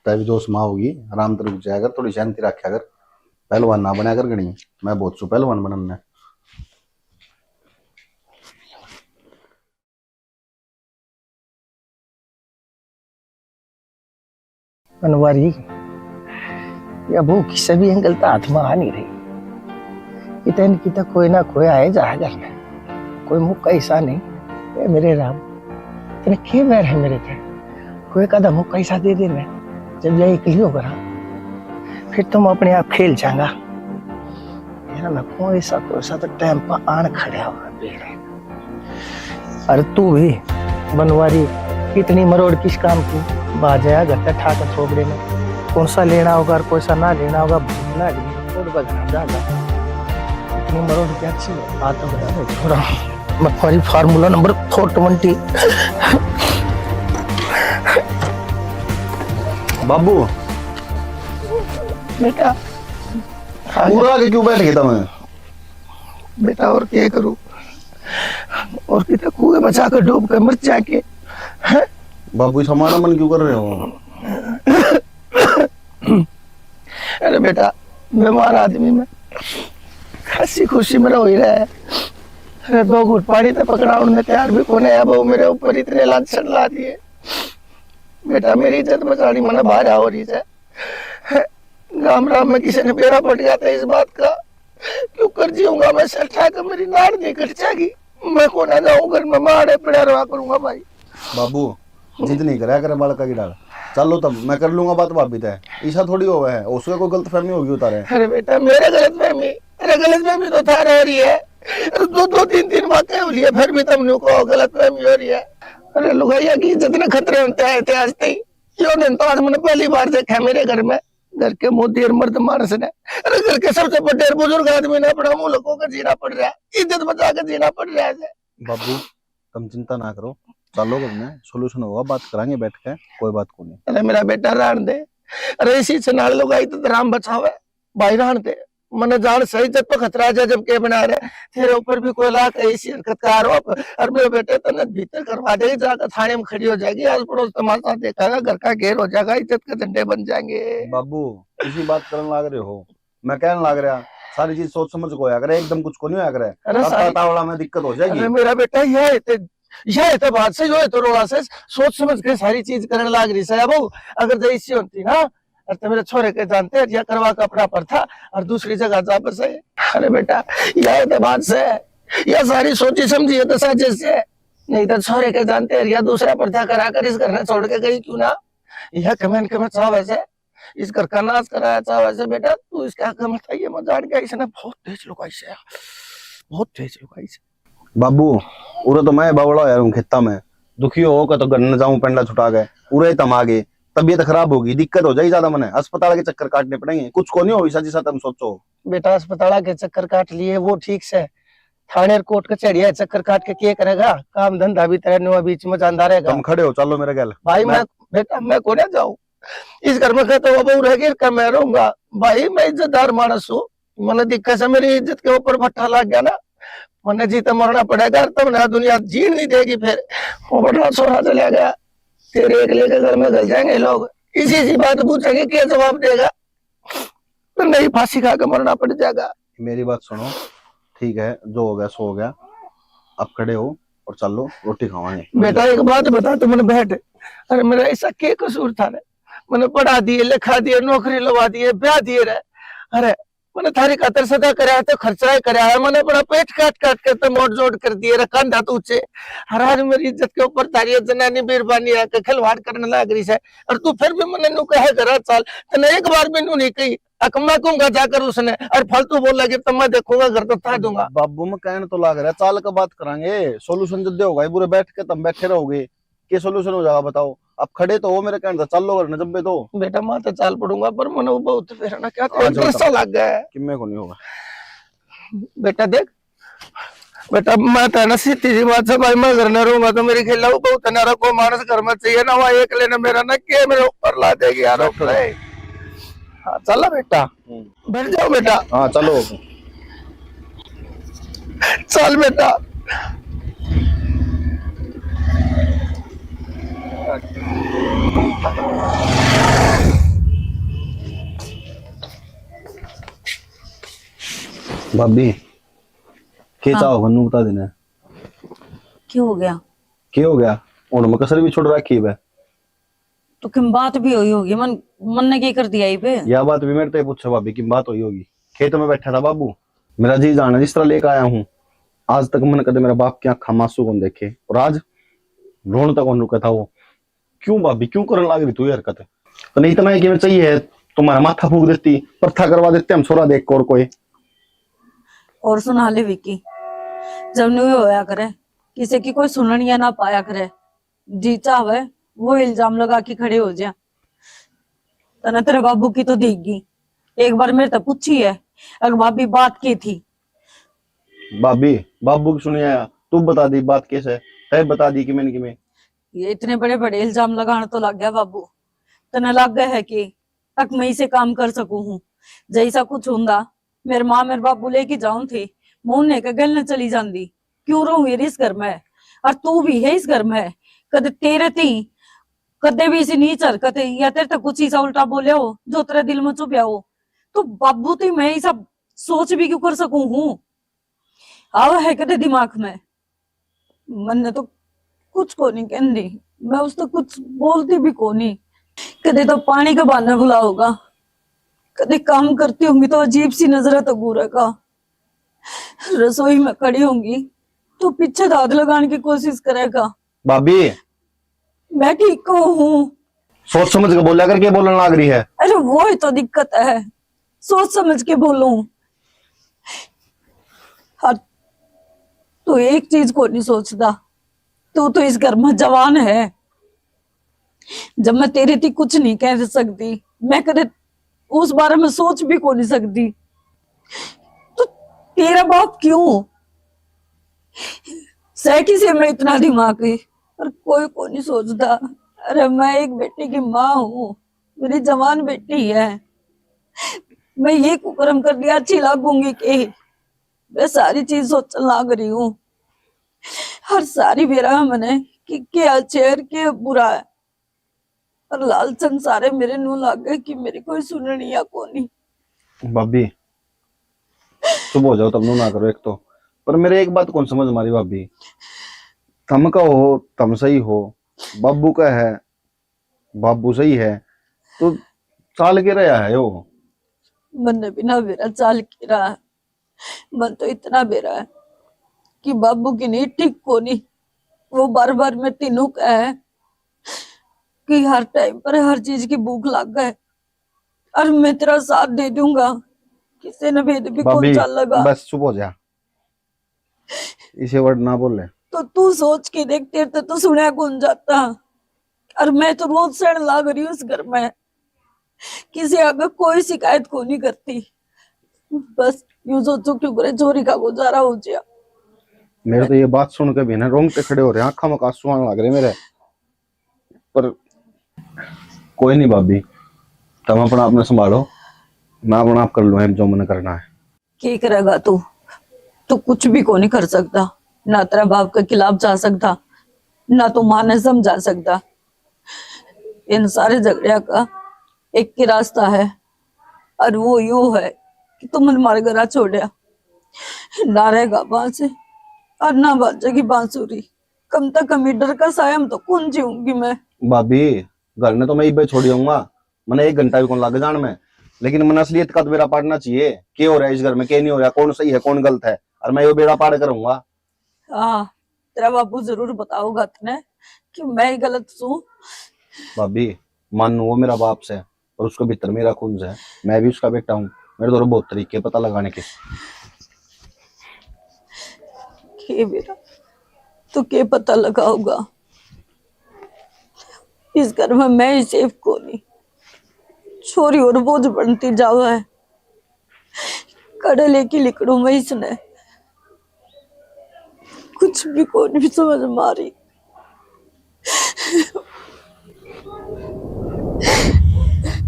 तै भी जोश में होगी, आराम से रुक जाया कर, थोड़ी शांति रखा कर, पहलवान ना बनया कर घणी, मैं बहुत सु पहलवान बनन ने। बनवारी, ये बहू किसे भी एंगल तक हाथ में आ नहीं रही। इतने की तो कोई ना कोई आए जा घर में, कोई मुक्का ऐसा नहीं। ए मेरे राम, तेरे के बैर है मेरे पे? कोई कदम मुक्का ऐसा दे दे मैं, जब यह इकली हो करा, फिर तुम अपने आप खेल जाएगा। मेरा ना कोई सा, कोई सा तो टाइम पर आन खड़ा होगा बेड़ा। अरे तू भी बनवारी, इतनी मरोड़ किस काम की? बाज आया घर तक ठाक थोपड़े में, कौन सा लेना होगा और कौन सा ना लेना होगा, भूलना है, छोड़ बजना जाएगा। इतनी मरोड़ क्या अच्छी है? आ तो बता दे थोड़ा, Banwari formula number four twenty। बाबू। बेटा। पूरा आके क्यों बैठ गए तुम? बेटा, और क्या करूं? और कितना कुएं में जाकर डूब कर मर जाके, हैं? बाबू, इस हमारा मन क्यों कर रहे हो? अरे बेटा, बीमार आदमी में हंसी खुशी में रहो ही रहे। अरे दो घूट पानी तो पकड़ाउण ने तैयार भी कोने है, वो मेरे ऊपर इतने लांछन ला दिए। बेटा, मेरी इज्जत बचानी मने बाहर हो रही है। गाम राम में किसी ने बेरा पट गया था इस बात का, क्यों कर जीऊंगा मैं सेठा का, मेरी नाड़ नहीं कट जाएगी। मैं कोना जाऊं घर में, मैं आड़े पड़ा रहा करूंगा भाई। बाबू, जिद नहीं करा करे बालका की डाल। चलो तब मैं कर लूंगा बात भाभी तै। ऐसा थोड़ी होवे है, उसका कोई गलतफहमी होगी उतारे। अरे बेटा, मेरे गलतफहमी, अरे गलतफहमी तो थारे हो रही है। दो दो तीन तीन बातें हो रही है, फिर भी तुमने को गलतफहमी हो रही है। अरे लुगाइया की इज्जत ने खतरे होते आए थे आज तक। यो दिन तो आज मैंने पहली बार देखा है मेरे घर में। घर के मुंह देर मर्द मानस ने, अरे घर के सबसे बड़े बुजुर्ग आदमी ने अपना मुंह लुको के जीना पड़ रहा है, इज्जत बचा के जीना पड़ रहा है। बाबू, तुम चिंता ना करो, चलो घर में solution होगा, बात करांगे बैठ के, कोई बात को नहीं। अरे मेरा बेटा, राण दे। अरे इसी से नाल लुगाई तो राम बचावे, भाई राण दे। मने जान सही इज्जत पे खतरा जा जब के बना रहे, तेरे ऊपर भी कोई लाख ऐसी हरकत का आरोप, और मेरे बेटे तने भीतर करवा देगी, जाकर थाने में खड़ी हो जाएगी। आज पड़ोस तमाशा देखेगा, घर का घेर हो जाएगा, इज्जत के झंडे बन जाएंगे। बाबू, इसी बात करने लाग रहे हो, मैं कहने लाग रहा, सारी चीज सोच समझ को होया करे, एकदम कुछ को नहीं होया करे। अरे ताता सारी तावड़ा में दिक्कत हो जाएगी। अरे मेरा बेटा, यह है ते, यह है तो बात से, यो है तो रोड़ा से, सोच समझ के सारी चीज करने लाग रही से। अब अगर जैसी होती ना, और ते मेरे छोरे के जानते हैं, या करवा का अपना पर था और दूसरी जगह जा बसे। अरे बेटा, यह तो बात से, यह सारी सोची समझी है तो साजिश से, नहीं तो छोरे के जानते हैं, या दूसरा पर्दा करा कर इस घर में छोड़ के गई क्यों ना? यह कमेंट के में चाहवे से, इस घर का नाश कराया चाहवे से। बेटा, तू इसके हक में बताइए, मैं जान गया, इसने बहुत तेज लुगाई से, बहुत तेज लुगाई से। बाबू, उरे तो मैं बावला होया हूँ खेता में, दुखी हो के तो घर न जाऊं पेंडा छुटा के, उरे तम आ गए, तबीयत खराब होगी, दिक्कत हो जाएगी ज्यादा, मने अस्पताल के चक्कर काटने पड़ेंगे, कुछ को नहीं हो इसा जिसा तुम सोचो। बेटा, अस्पताल के चक्कर काट लिए वो ठीक से, थाने और कोर्ट कचहरिया चक्कर काट के के करेगा? काम धंधा भी तेरा नुआ बीच में जांदा रहेगा। तुम खड़े हो, चलो मेरे गैल। भाई मैं, मैं बेटा, मैं कोने जाऊं? इस घर में कहता हुआ बहू रह गई, मैं रहूंगा? भाई, मैं इज्जतदार मानस हूँ, मैंने दिखा से मेरी इज्जत के ऊपर भट्टा लग गया ना, मैंने जी तो मरना पड़ेगा, तब ना दुनिया जीन नहीं देगी। फिर वो बड़ा छोरा चला गया, तेरे एकले के घर में घुस जाएंगे लोग, इसी सी बात पूछेंगे, क्या जवाब देगा? तो नहीं, फांसी खा के मरना पड़ जाएगा। मेरी बात सुनो, ठीक है, जो हो गया सो हो गया, अब खड़े हो और चलो, रोटी खावांगे। बेटा, एक बात बता, तू मैंने बैठ, अरे मेरा ऐसा के कसूर था रे? मैंने पढ़ा दिए, लिखा दिए, नौकरी लवा दिए, ब्याह दिए रे। अरे मैंने थारी खातर सदा करया है, तो खर्चा ही करया है। मैंने अपना पेट काट काट के तो मोट जोड़ कर दिए रे, कांधा तू चे। हर आज मेरी इज्जत के ऊपर थारी ये जनानी बीरबानी आके खिलवाड़ करने लाग रही है, और तू फिर भी मैंने नू कहे घर चाल। तने एक बार भी नू नहीं कही, अक मैं कहूंगा जाकर उसने, और फालतू बोलेगी तो मैं देखूंगा, घर तो था दूंगा। बाबू, मैं कहने तो लाग रहा, चाल का बात करांगे, सोल्यूशन जब होगा, ये बुरे बैठ के तुम बैठे रहोगे, के सोल्यूशन हो जाएगा बताओ? आप खड़े तो हो मेरे कहने से, चल लो घर ने जब्बे तो। बेटा, मैं तो चाल पड़ूंगा, पर मैंने वो बहुत फिर ना क्या आ जाओ डर सा तब। लग गया है। किम्मे को नहीं होगा। बेटा देख, बेटा, मैं तो ना सीधी सी बात से भाई, मैं घर न रहूंगा तो मेरी खेला वो बहुत ना रखो, मानस घर में चाहिए ना, वहाँ एक लेना मेरा ना के मेरे ऊपर ला देगी यार। बैठो। भाई। हाँ, चला बेटा। हम्म। बैठ जाओ बेटा। हाँ, चलो। चल बेटा। भाभी, के हाँ। चाहो, मन्नू बता देना। के हो गया? के हो गया? उन में कसर भी छोड़ रखी है। तो किम बात भी हुई होगी, मन, मन ने के कर दिया इबे? या बात भी मेरे ते पूछो भाभी, किम बात हुई होगी? खेत में बैठा था बाबू, मेरा जी जान है जिस तरह लेकर आया हूँ, आज तक मन कदे मेरा बाप की आंखा में आंसू कौन देखे, और आज रोन तक कौन रुका था वो। क्यों भाभी, क्यों करने लाग रही तू ये हरकत? तने इतना ही कि मैं चाहिए, तुम्हारा माथा फूक देती, प्रथा करवा देते हम छोरा देख के और कोई। और सुना ले विकी, जब न्यू होया करे, किसी की कोई सुननिया ना पाया करे, जी चाहवे वो इल्जाम लगा के खड़े हो जा। तने तेरे बाबू की तो देगी, एक बार मेरे तो पूछी है, अग भाभी बात की थी? भाभी, बाबू की सुनिया, तू बता दी बात कैसे, तय बता दी कि मैंने कि मैं। ये इतने बड़े बड़े इल्जाम लगाने तो लग गया बाबू, तने लग गया है कि तक मैं इसे काम कर सकूं हूँ। जैसा कुछ हुंदा, मेरे माँ मेरे बाबू लेके जाऊं थे, मैं उन्हें के गल न चली जांदी। क्यों रहूं ये इस घर में? और तू भी है इस घर में। कदे तेरे ती, कदे भी इसी नीच हरकत या तेरे तक कुछ ऐसा उल्टा बोले हो, जो तेरे दिल में चुभ्या हो, तो बाबू ती मैं ऐसा सोच भी क्यों कर सकूं हूँ? आवा है कदे दिमाग में? मन्ने तो कुछ को नहीं कहंदी, मैं उससे कुछ बोलती भी को नहीं। कदे तो पानी के बहाने बुलाओगा, कदे काम करती होंगी तो अजीब सी नजर तो घूरेगा। रसोई में खड़ी होंगी तो पीछे दाद लगाने की कोशिश करेगा। भाभी, मैं ठीक हूँ। सोच समझ के बोला कर, के बोलने लाग रही है? अरे वो ही तो दिक्कत है, सोच समझ के बोलूं। और तू एक चीज को नहीं सोचता, तू तो इस घर में जवान है। जब मैं तेरे ती कुछ नहीं कह सकती, मैं कदे उस बारे में सोच भी को नहीं सकती, तो तेरा बाप क्यों? सै किसे में इतना दिमाग है, पर कोई को नहीं सोचता। अरे मैं एक बेटी की माँ हूँ, मेरी जवान बेटी है, मैं ये कुकर्म कर दिया, अच्छी लागूंगी के? मैं सारी चीज सोचने लाग रही हूँ, हर सारी बेरा मने कि के अच्छे है, के बुरा है। पर लाल संसारे मेरे नू लागे कि मेरी कोई सुननी या कोनी। भाभी, चुप हो जाओ, तम नू ना करो एक तो। पर मेरे एक बात कौन समझ मारी भाभी, तम का हो, तम सही हो, बाबू का है, बाबू सही है, तो चाल के रहा है वो। मन्ने भी ना बेरा चाल के रहा है। मन तो इतना बेरा है कि बाबू की नींद ठीक कोनी। वो बार बार मैं तीनों कहे कि हर टाइम पर हर चीज की भूख लाग है, और मैं तेरा साथ दे दूंगा, किसी ने भेद भी कौन भाभी, चालेगा। बस चुप हो जा, इसे वर्ड ना बोले। तो तू सोच के देख, तेरे ते तो सुना कौन जाता, और मैं तो रोज सहन लाग रही हूँ इस घर में, किसी आगे कोई शिकायत को नहीं करती। बस यूं सोचो क्यों करे, छोरी का गुजारा हो जाए। मेरे तो ये बात सुन के भी ना रोंगटे खड़े हो रहे हैं, आंखों में आंसू आने लग रहे मेरे। पर कोई नहीं भाभी, तुम अपना, अपना संभालो, मैं अपना आप कर लूँ जो मैंने करना है। के करेगा तू? तू कुछ भी कोनी कर सकता, ना तेरा बाप के खिलाफ जा सकता, ना तू माँ ने समझा सकता। इन सारे झगड़िया का एक ही रास्ता है, और वो यो है कि तू मन मारे घरा छोड़या, ना रहेगा बांस और ना बाजेगी बांसुरी। कम से कम इस डर का साया में तो कौन जीऊंगी मैं? भाभी, घर ने तो मैं इबे छोड़ आऊंगा, मने एक घंटा भी कौन लग जान में, लेकिन मने असलियत का तो बेरा पाड़ना चाहिए। के हो रहा है इस घर में, के नहीं हो रहा, कौन सही है, कौन गलत है, और मैं यो बेड़ा पाड़ करूंगा। हाँ, तेरा बापू जरूर बताओगा तने कि मैं ही गलत सूं। भाभी, मानू वो मेरा बाप से, और उसके भीतर मेरा खून से, मैं भी उसका बेटा हूँ। मेरे तो बहुत तरीके पता लगाने के। के बेरा, तू के पता लगाओगा? इस घर में मैं ही सेफ कोनी। छोरी और बोझ बनती जावा है। कड़े लेके लिकड़ू मैं इसने। कुछ भी कोनी समझ मारी।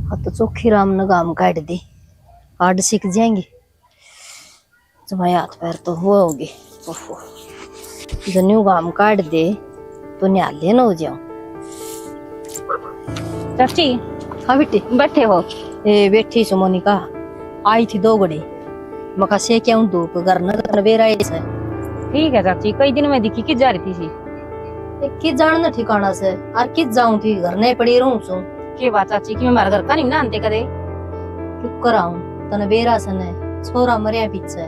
आ तो चोखी राम ने गाम काट दी। आड सीख जाएंगे। जमाए हाथ पैर तो हुआ होगी। ओहो। जन्यू गाम काट दे तो न्याले न हो जाओ। चाची। हाँ बेटी। बैठे हो? ए, बैठी सु मोनिका। आई थी दो घड़ी। मका से क्या हूँ धूप घर न तन बेरा ही से। ठीक है चाची, कई दिन में दिखी, कित जा रही थी सी? ए, कित जान न ठिकाना से, और कित जाऊं थी, घर नहीं पड़ी रहूं सु। के बात चाची, कि मैं हमारे घर का नहीं ना आनते कदे? चुप कराऊं, तन बेरा से ने, छोरा मरिया पीछे।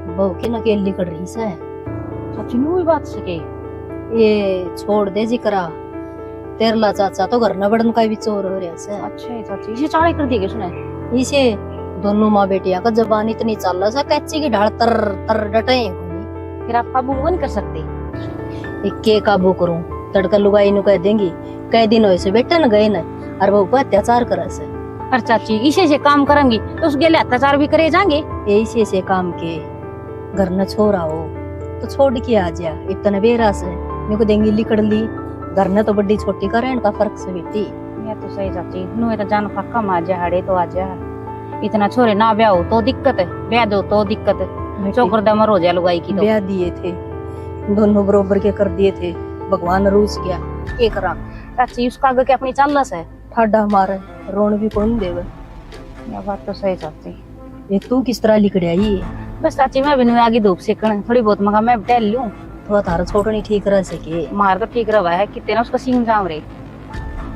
बहू के न अकेली कर रही से। चाची, न्यू ही बात सके। ये छोड़ दे जिकरा। तेरला चाचा तो घर न बड़न का भी चोर हो रहा से। अच्छा है चाची, इसे चाले कर दिए उसने? इसे दोनों माँ बेटियां का जबान इतनी चाल सा, कैची की ढाल तर तर डटे ही कोनी। फिर आप काबू वो नहीं कर सकते? ये के काबू करूं? तड़का लुगाई नु कह देंगी, कई दिन होए से बेटे न गए न, और वो ऊपर अत्याचार करे से। पर चाची, इसे से काम करेंगी तो उस गेले अत्याचार भी करे जाएंगे। ये इसे से काम के घर न छोरा हो तो छोड़ के आ जा, इतने बेरा से। मेरे को देंगी लिकड़ ली, घर न तो बड़ी छोटी का रहन का फर्क से बेटी। ये तो सही चाची, नुए तो जान पक्का में आ जा, हाड़े तो आ जा। इतना छोरे ना ब्याह हो तो दिक्कत है, ब्याह दो तो दिक्कत है। बेटी, चौकर दमर हो जाए लुगाई की तो। ब्याह दिए थे, दोनों बरोबर के कर दिए थे, भगवान रूस गया, के करा? चाची, उसका आगे के अपनी चालस है। ठाडा मारे, रोण भी कौन देवे? या बात तो सही चाची। ये तू किस तरह लिकड़ आई? बस चाची, मैं भी नुए आगे धूप सेकण, थोड़ी बहुत मगा मैं टहल लूं। तो थारा छोटनी ठीक रह सके? मार तो ठीक रहा है, कितने ना उसका सींग जाम रे।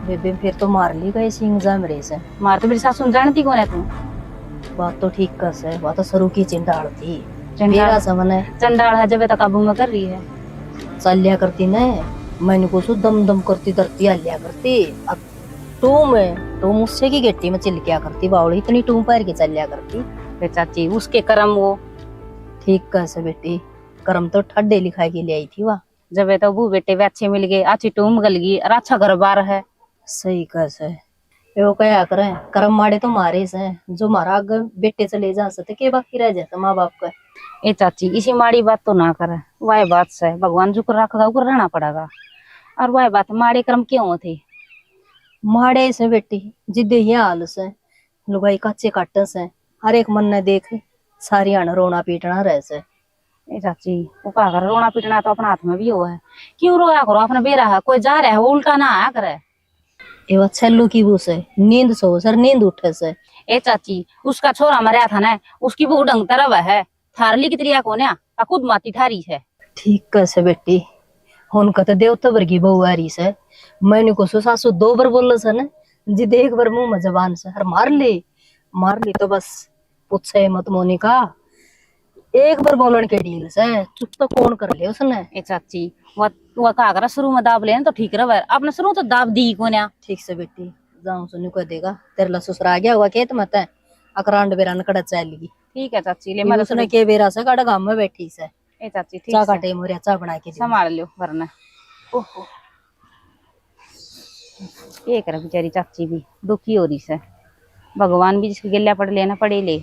बेबे, फिर तो मार ली गए सींग जाम रे से। मार तो मेरी सासू ने जानती कौन है तू? बात तो ठीक कर से, बात तो सरू की चंडाल थी। चंडाल। मेरा समन है। चंडाल है, जब तक काबू में कर रही है। चल लिया करती ने, मैंने को सु दम दम करती धरती आ लिया करती। अब टूम, टूम उससे की गेटी में चिलकिया करती बावली, इतनी टूम पैर के चल लिया करती। बे चाची, उसके करम वो। ठीक कह से बेटी, करम तो ठाडे लिखा के ले आई थी वा। जब तो बू बेटे भी अच्छे मिल गए, अच्छी टूम गल गई और अच्छा घर बार है। सही कह से। यो कहा करे, करम माड़े तो मारे से, जो मारा आगे बेटे चले जा से, तो के बाकी रह जाता माँ बाप का। ए चाची, इसी माड़ी बात तो ना करे, वाह बात से, भगवान जुकर रखगा, उकर रहना पड़ेगा। और वाह बात, माड़े कर्म क्यों होते? माड़े से बेटी, जिदे ये हाल से, लुगाई काचे काटे से, हर एक मन ने देख, सारी हाण रोना पीटना रह से। ए चाची, वो कहा कर, रोना पीटना तो अपना हाथ में भी हो है। क्यों रोया करो, अपना बेरा है, कोई जा रहा है, वो उल्टा ना आया करे। ए वो छल्लू की बू से, नींद सो सर, नींद उठे से। ए चाची, उसका छोरा मरया था ना, उसकी बू ढंग तरह है, थार लिख रिया कोन्या, आ खुद माती थारी है। ठीक कह से बेटी, उनका तो देवता वर्गी बहू आ रही से। मैंने को सु सासू दो बार बोल से ना, जिद एक बार मुंह में जबान से, हर मार ले, मार ले तो बस पूछे मत मोनिका। एक बार बोलन के ढील से, चुप तो कौन कर ले उसने। ए चाची, वो, वो कहा करा शुरू में दाब लेना तो ठीक रहे, आपने शुरू तो दाब दी कोन्या। ठीक से बेटी, जाऊं सुनी को देगा, तेरे ला ससुर आ गया हुआ खेत में तै, अकरांड बेरा न कड़ा चल गई। ठीक है चाची, ले ये मैं तो उसने थोड़ी के बेरा से कड़ा गांव में बैठी से। ए चाची, ठीक चा से। काटे मोरिया चा बना के दे। संभाल लियो वरना। ओहो। ये कर बेचारी चाची भी दुखी हो रही से। भगवान भी जिसकी गल्या पड़ लेना पड़े ले।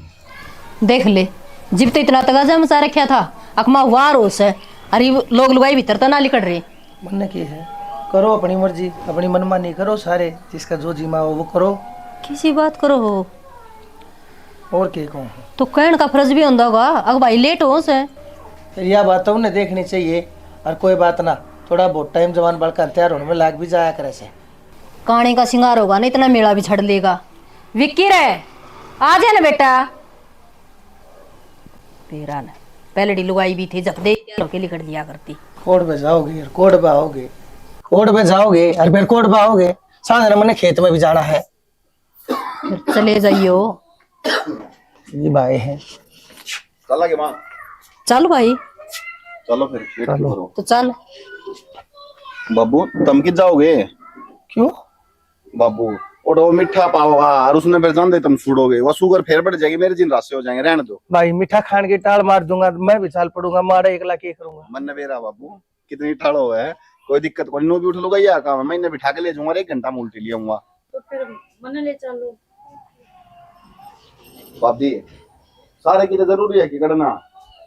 देख ले, जिब तो इतना तगाजा मचा रखा था, अकमा वार हो से, अरे वो लोग लुगाई भीतर तो ना लिकड़ रहे। मन्ने के है, करो अपनी मर्जी, अपनी मनमानी करो सारे, जिसका जो जी माओ वो करो। किसी बात करो हो? और के कहूँ? तो कहण का फर्ज भी होंदा होगा, अग भाई लेट हो से। फिर यह बात तो उन्हें देखनी चाहिए। और कोई बात ना, थोड़ा बहुत टाइम जवान बड़का तैयार होने में लाग भी जाया करे से। काने का सिंगार होगा ना, इतना मेला भी छड़ लेगा। विक्की रे, आ जा ना बेटा। तेरा ना, पहलड़ी लुगाई भी थी, जब दे यार के लिकड़ लिया करती। कोर्ट पे जाओगे, कोर्ट पे आओगे, कोर्ट पे जाओगे और फिर कोर्ट पे आओगे। सांझ ने मने खेत में भी जाना है। फिर चले जाइयो। ये भाई है। चला के माँ। चल भाई। चलो फिर, wait चलो। करो। तो चल। बाबू, तुम कित जाओगे? क्यों? बाबू, और वो मीठा पाओगा और उसने फिर जान दे तुम छुड़ोगे, वो शुगर फिर बढ़ जाएगी, मेरे जिन रास्ते हो जाएंगे, रहने दो। भाई, मीठा खान की टाल मार दूंगा, मैं भी चाल पड़ूंगा, मारा एकला के करूंगा। मन बेरा बाबू, कितनी ठाड़ो है, कोई दिक्कत कोनी, नू भी उठ लूंगा, यह काम है, मैं इन्हें बिठा के ले जाऊंगा और एक घंटा में उल्टी ले आऊंगा। तो फिर मन्ने ले चलो। भाभी, सारे की तो जरूरी है कि करना,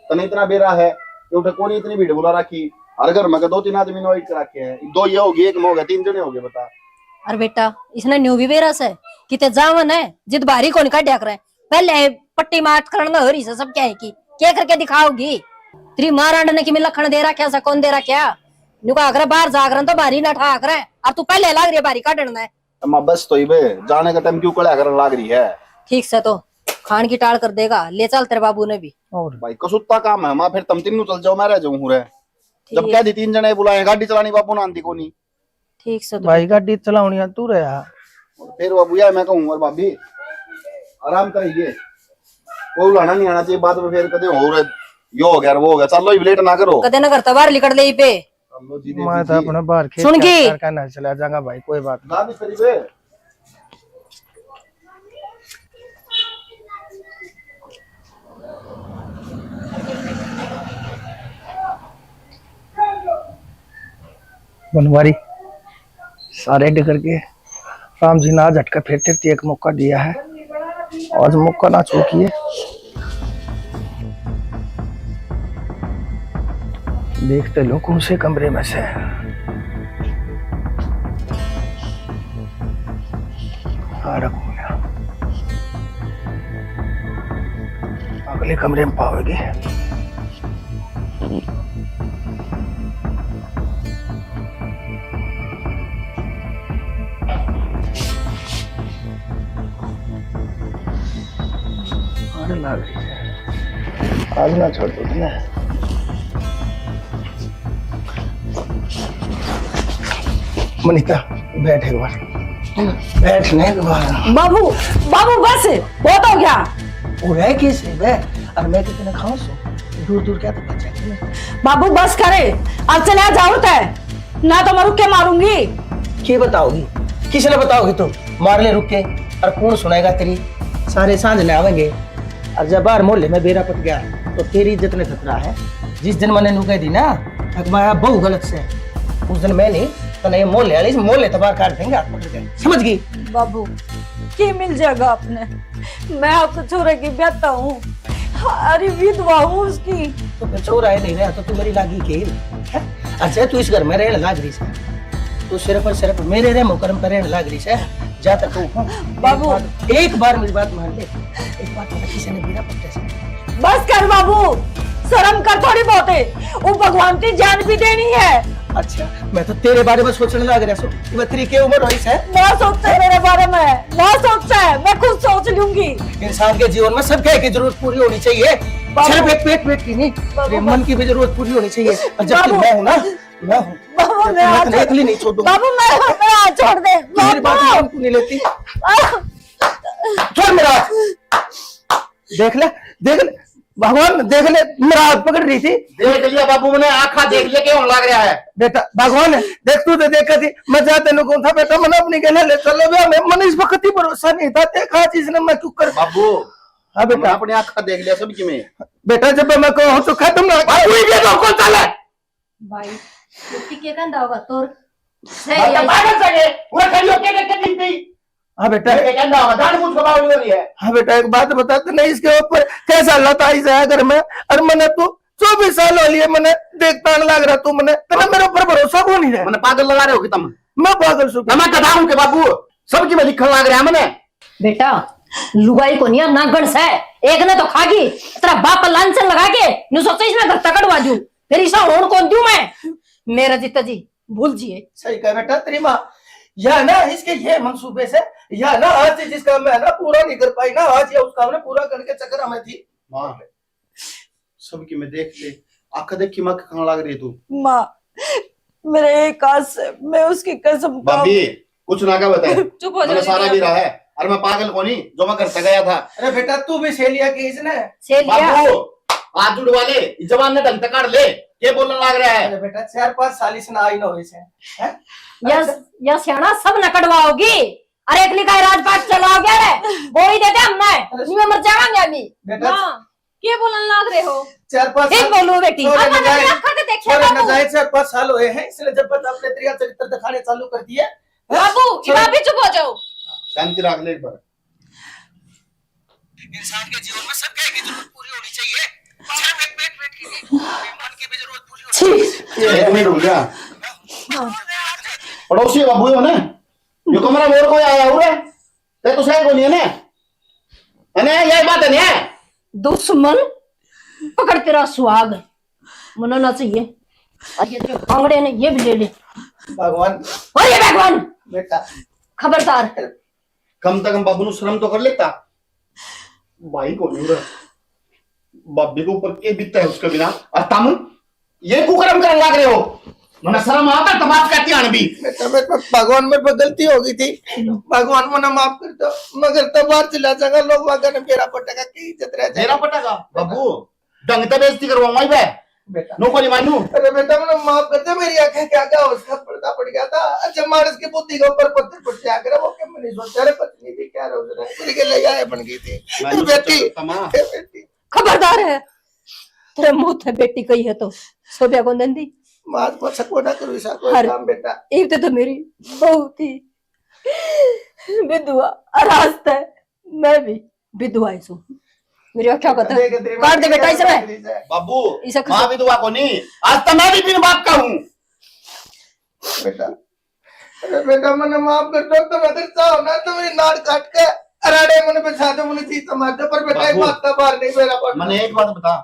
तने इतना बेरा है कि उठे कोनी, इतनी भीड़ बुला रखी, हर घर में के दो तीन आदमी invite कर रखे हैं, दो ये हो गए, एक में हो गया, तीन जने हो गए, बता। अरे बेटा, इसने न्यू भी बेरा से किते जावन है, जिद भारी कौन काढ़या करे, पहले पट्टी मात करण में हो रही से सब क्या है कि क्या करके दिखाओगी? तेरी मारांड ने किमे लखण दे रखा से, कौन दे रखा? न्यू का अगर बाहर जागरण तो भारी ना ठा करे, और तू पहले लाग रही है भारी काढ़ण ने। अम्मा, बस तो इबे जाने का टाइम क्यों कड़ा करन लाग रही है? ठीक से तो खान की टाल कर देगा, ले चल तेरे बाबू ने भी। और भाई, कसूता काम है माँ, फिर तुम तीनों चल जाओ, मैं रह जाऊं हूँ रे। जब ठीक। कह दी तीन जने बुलाए, गाड़ी चलानी बाबू ने आंदी कोनी। ठीक से तो भाई, गाड़ी चलावनी है तू रहा। फिर बाबू यार मैं कहूँ, और भाभी आराम करिए, कोई उलाना नहीं आना चाहिए, बाद में फिर कदे हो रे, यो हो गया, वो हो गया, चलो, लेट ना करो। कदे ना घर तो बाहर निकल ले पे। चलो जी, मैं तो अपने बाहर खेत सुन की। कर, कर, कर ना चला जाऊंगा भाई, कोई बात नहीं। बनवारी सारे डगर के राम जी ने आज हटका फिर तेरे एक मौका दिया है, आज मौका ना चूकिए। देखते लो कौन से कमरे में से। आड़ा कोन्या। अगले कमरे में पाओगे। आने लाग रही है। आज ना छोड़ दो ना। मनीता, बैठ एक बार। बैठ नहीं दोबारा। बाबू, बाबू, बस, बहुत हो गया। वो है किस है बे? और मैं कितने खाऊं सो? दूर दूर क्या तो बच्चा है। बाबू, बस करे, अब चला जाओ तय, ना तो मैं रुक के मारूंगी। के बताओगी? किस ने बताओगी तू? मार ले रुक के, और कौन सुनाएगा तेरी? सारे सांझ ने आवेंगे, और जब बाहर मोहल्ले में बेरा पट गया, तो तेरी इज्जत ने खतरा है। जिस दिन मैंने नु कह दी ना, अक माया बहु गलत से, उस दिन मैं नहीं, तने ये मोहल्ले वाले इस मोहल्ले तबार काट देंगे हाथ पकड़ के, समझ गई? बाबू, के मिल जाएगा आपने? मैं आपके छोरे की ब्याहता हूँ, अरे विधवा हूँ उसकी। तो फिर छोरा है नहीं रहा तो तू मेरी लागी के है? अच्छा, तू इस घर में रहने लाग रही है, तू सिर्फ और सिर्फ मेरे रहमो करम पर रहने लाग रही है। जा तक कहूँ, बाबू। एक बार, एक बार मेरी बात मान ले, एक बार पता किसी ने बिना पट्टे से। बस कर बाबू, शर्म कर थोड़ी बहुत है, वो भगवान की जान भी देनी है। अच्छा, मैं तो तेरे बारे में सोचने लग रहा सो कि मैं तेरी के उम्र होई से। ना सोचे मेरे बारे में, ना सोचे, मैं खुद सोच लूंगी। इंसान के जीवन में सब क्या की जरूरत पूरी होनी चाहिए, बाबू। सिर्फ एक पेट पेट की नहीं, बाबू, तेरे मन की भी जरूरत पूरी होनी चाहिए। और जबकि बाबू। मैं हूँ ना, मैं हूँ। बाबू, जब मेरा तक हाथ मैं अकेली नहीं छोड़ूंगा। बाबू, मेरा, मेरा हाथ छोड़ दे। मेरी बात बाबू। क्यों नहीं लेती? आह! छोड़ मेरा हाथ। देख ले, देख ले, भगवान, देख ले, मेरा हाथ पकड़ रही थी। देख लिया बाबू, मैंने आंखा देख लिया, क्या होने लग रहा है? बेटा, भगवान, देख तू तो देखा थी, मैं जा तेनों कहूं था, बेटा, मैंने अपनी गले ले चलो बे, मैं, मैंने इस वक्त ही भरोसा नहीं था, देखा चीज ने मैं क्यों कर बाबू, हाँ बेटा। मैंने अपनी आंखा देख लिया सब कि मैं। बेटा, जब मैं कहूं तो खत्म ना बाबू, ये तो कौन चाला है? भाई, ये के कहंदा होगा तोर? सही बात है, है। पागल सगे, पूरा खड़ी होके देख के गिनती। हाँ बेटा। ये कहंदा होगा, जान बूझ के बावली हो रही है। हाँ बेटा, एक बात बता, तने इसके ऊपर कैसा लत आई जाया घर में? और मने तू चौबीस साल हो लिए, मने देखता न लाग रहा तू, मने, तने मेरे ऊपर भरोसा को नहीं है। मने पागल लगा रहे हो कि तुम? मैं पागल सू। मैं गधा हूँ के बाबू, सबकी मैं लिखन लाग रहा मने। बेटा, लुगाई को नहीं, नागण से। एक ने तो खागी, तेरा बाप लांछन लगा के, न्यू सोचा इसने घर तक कटवा दूं, फिर इसा होण कौन दूं मैं? मेरा जीता जी, भूल जिए। सही कहा बेटा तेरी माँ। यह ना इसके ये मंसूबे से, यह ना आज जिस काम में है ना पूरा नहीं कर पाई ना, आज ये उस काम ने पूरा करके चक्कर में थी। माँ, सबकी मैं देख ले, आंख देखी माँ कहाँ लाग रही तू। माँ, मेरे एक हाथ से, मैं उसकी कसम खाऊं। भाभी, कुछ ना क्या बताए। चुप हो मैंने जाओ सारा दीदी। भी रहा है। अरे मैं पागल कोनी, जो मैं घर से गया था। अरे बेटा, तू भी से लिया कि इसने? से लिया। बाबू, हाथ जुड़वा ले, इस जबान ने ढंग से काट ले। के बोलने लाग रहा है? अरे बेटा, चार पांच साल इसने आई ना हुई से, हैं? या, अच्छा। या सियाणा सब न कटवाओगी। अरे एकली का राजपाट चलाओगे रे? गोली दे दे हमने, अरे नहीं मर जावांगे अभी। बेटा, हाँ। के बोलन लाग रहे हो? चार पांच फिर साल बोलो बेटी। छोरे अब मैंने नजायज, आंखों से देखा छोरे बाबू। नजायज चार पांच साल हुए हैं, इसने जब तक अपने तेरा चरित्र दिखाने चालू कर दिए। बाबू, छोरे इब आप भी चुप हो जाओ। शांति रख ले एक बार। इंसान के जीवन में सब क्या की जरूरत पूरी होनी चाहिए। सिर्फ एक पेट, पेट की नहीं, मन की भी जरूरत पूरी होनी चाहिए। एक मिनट रुक जा। पड़ोसी बाबू हो ना, यो कमरा में और कोई आया हुआ है? ते तो सही कोनी है ना? है ना? यही बात है ना? दुश्मन पकड़ तेरा सुहाग मनाना चाहिए। और ये जो कांगड़े ने ये भी ले ले। भगवान। और ये भगवान। बेटा। खबरदार। कम से कम बाबू नु शर्म तो कर लेता। भाई को नहीं रहा। भाभी के ऊपर के बीतता है उसके बिना। और तुम ये कुकर्म करने लग रहे हो। मने शर्म आता तो बात कहती आन भी। बेटा, मेरे पे, भगवान मेरे पे गलती हो गई थी। भगवान मने माफ कर दो। मगर तो बाहर चला जाएगा, लोग वागा ने बेरा पटेगा, की इज्जत रह जाएगी। बेरा पटेगा? बाबू, ढंग से बेइज्जती करवाऊंगा इबे। बेटा। नो को नहीं मानू। अरे बेटा, मैंने माफ कर दे, मेरी आंखें क्या क्या उसका पर्दा पड़ गया था। अच्छा, मानस की बुद्धि के ऊपर पत्थर पड़ जाया करे, वो क्या मैंने सोचा रे, पत्नी भी क्या रोज रहे, पूरी के ले आए बन गई थी। मैंने बेटी, सोचा था, माँ। ए बेटी। खबरदार है, तेरे मुंह थे बेटी कही है तो सोबिया कौन देंदी? मार को सको ना करो, ऐसा कोई हर काम बेटा। एक तो, तो मेरी बहू थी विधवा, और आज तक मैं भी विधवा ही सूं। मेरी आंखें का देख, देख, काट दे बेटा इसे। बाबू, इसे माँ विधवा को नहीं, आज तो मैं भी बिन बाप का हूँ। बेटा, अरे बेटा, मने माफ कर दो, तुम अगर चाहो ना तो मेरी नाड़ काट के अराड़े मने बिछा दो, मने चीता मार दो, पर बेटा, एक बात तो बाहर नहीं मेरा पड़ना। मने एक बात बता,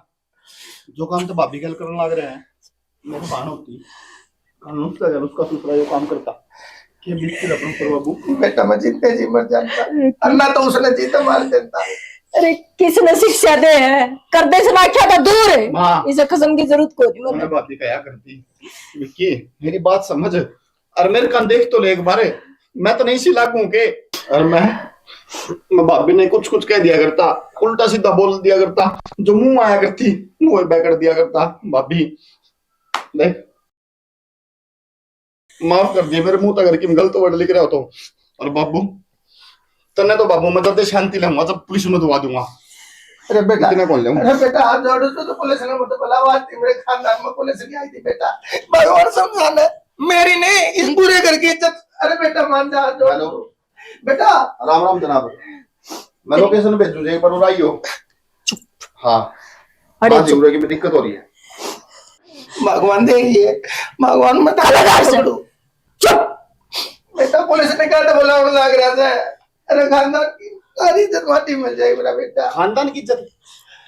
जो काम तो भाभी गल करने लग रहे हैं, मेरे भाण होती, कानून का गल उसका दूसरा जो काम करता, के बिल्कुल अपन पर बाबू। बेटा, मैं जीते जी मर जाता, और ना तो उसने जीते मार देता। अरे, किसने शिक्षा दे है? कर दे से आख्या तो दूर है। माँ, इसे कसम की जरूरत को नहीं। मैंने भाभी कहा करती, विक्की, मेरी बात समझ, और मेरे कान देख तो ले एक बार, मैं तो नहीं सी लागू के। और मैं, मैं भाभी ने कुछ कुछ कह दिया करता, उल्टा सीधा बोल दिया करता, जो मुंह आया करती, मुंह बह कर दिया करता। भाभी देख, माफ कर दिए, मेरे मुंह तक अगर किम गलत वर्ड लिख रहा हो तो। और बाबू, तन्ने तो बाबू मैं जब शांति लाऊंगा, जब पुलिस में दवा दूंगा। अरे बेटा, इतने कौन लाऊं? अरे बेटा, हाथ जोड़, तो, तो पुलिस ने मुझे बुलावा थी, मेरे खानदान में पुलिस नहीं आई थी बेटा। भगवान समझाना, मेरी नहीं, इस पूरे घर की इज्जत। अरे बेटा, मान जा, हाथ जोड़। हेलो। बेटा। राम राम जनाब। मैं लोकेशन भेजूं जी, एक बार और आइयो। चुप। हाँ। अरे हाँ जी, चुप। उरे की भी दिक्कत हो रही है। भगवान दे रही है, भगवान मत अलग आ से। पकड़ो। चुप। बेटा, पुलिस ने कहा था, बुलावण लाग रहा था। अरे खानदान की सारी इज्जत माटी में जाए मेरा बेटा। खानदान की इज्जत,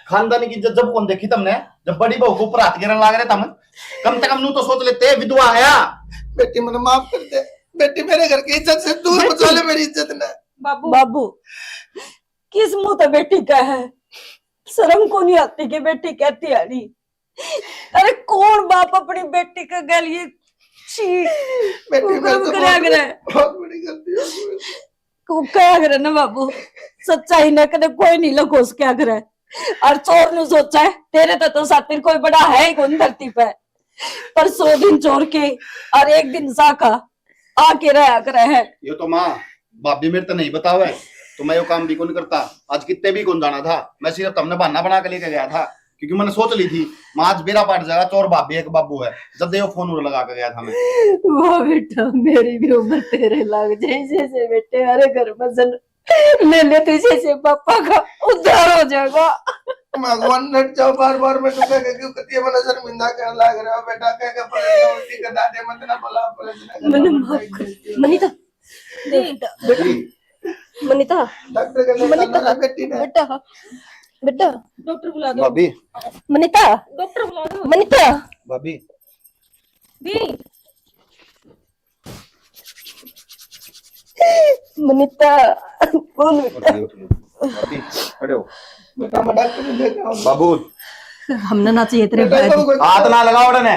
खानदान की इज्जत जब कौन देखी तुमने? जब बड़ी बहू के ऊपर हाथ गिरन लाग रहे तुम, कम से कम नू तो सोच लेते, विधवा है। बेटी, मने माफ कर दे। बेटी, मेरे घर की इज्जत से दूर बेटी। बचा ले मेरी इज्जत ने। बाबू। बाबू, किस मुंह तो बेटी कहे? शर्म को नहीं आती कि बेटी कहती आनी? अरे कौन बाप अपनी बेटी के गल ये छी बेटी, मैं कुकर्म तो करया बहुत, करे? बहुत बड़ी गलती हो गई। को क्या करे ना बाबू, सच्चाई ने कदे कोई नहीं लुको क्या करे। और चोर नु सोचा है, तेरे तो, तो सातिर कोई बड़ा है ही कौन धरती पे। पर सौ दिन चोर के और एक दिन साखा आके रहा करे है। यो तो माँ, भाभी मेरे तो नहीं बतावे, तो मैं यो काम भी कौन करता। आज कितने भी कौन जाना था, मैं सिर्फ तमने बहाना बना के लेके गया था, क्योंकि मैंने सोच ली थी, मैं आज बेरा पाट जाएगा, चोर भाभी एक बाबू है, जब यो फोन उड़ लगा के गया था मैं। वाह बेटा, मेरी भी उम्र तेरे लाग जैसे से बेटे, अरे घर में जन ले ले तू जैसे पापा का उद्धार हो जाएगा। भगवान डट जाओ, बार बार मैं तो कह के क्यों कतिया बना शर्मिंदा कर लाग रहा हो बेटा, कह के पलट उल्टी कर दादे मत ना बोला, पलट ना कर। मैंने माफ कर, मनीता। बेटा। बेटी। मनीता, डॉक्टर के लिए मनीता, जाना है बेटी ने। बेटा, बेटा, डॉक्टर बुला दो। भाभी, मनीता, डॉक्टर बुला दो। मनीता, भाभी, दी। मनीता, कौन बेटा? भाभी, खड़े हो। बेटा, मैं डॉक्टर को लेके आऊँ। बाबू, हमने ना चाहिए तेरे बेटा, बैग। तो कोई हाथ ना लगाओ ने।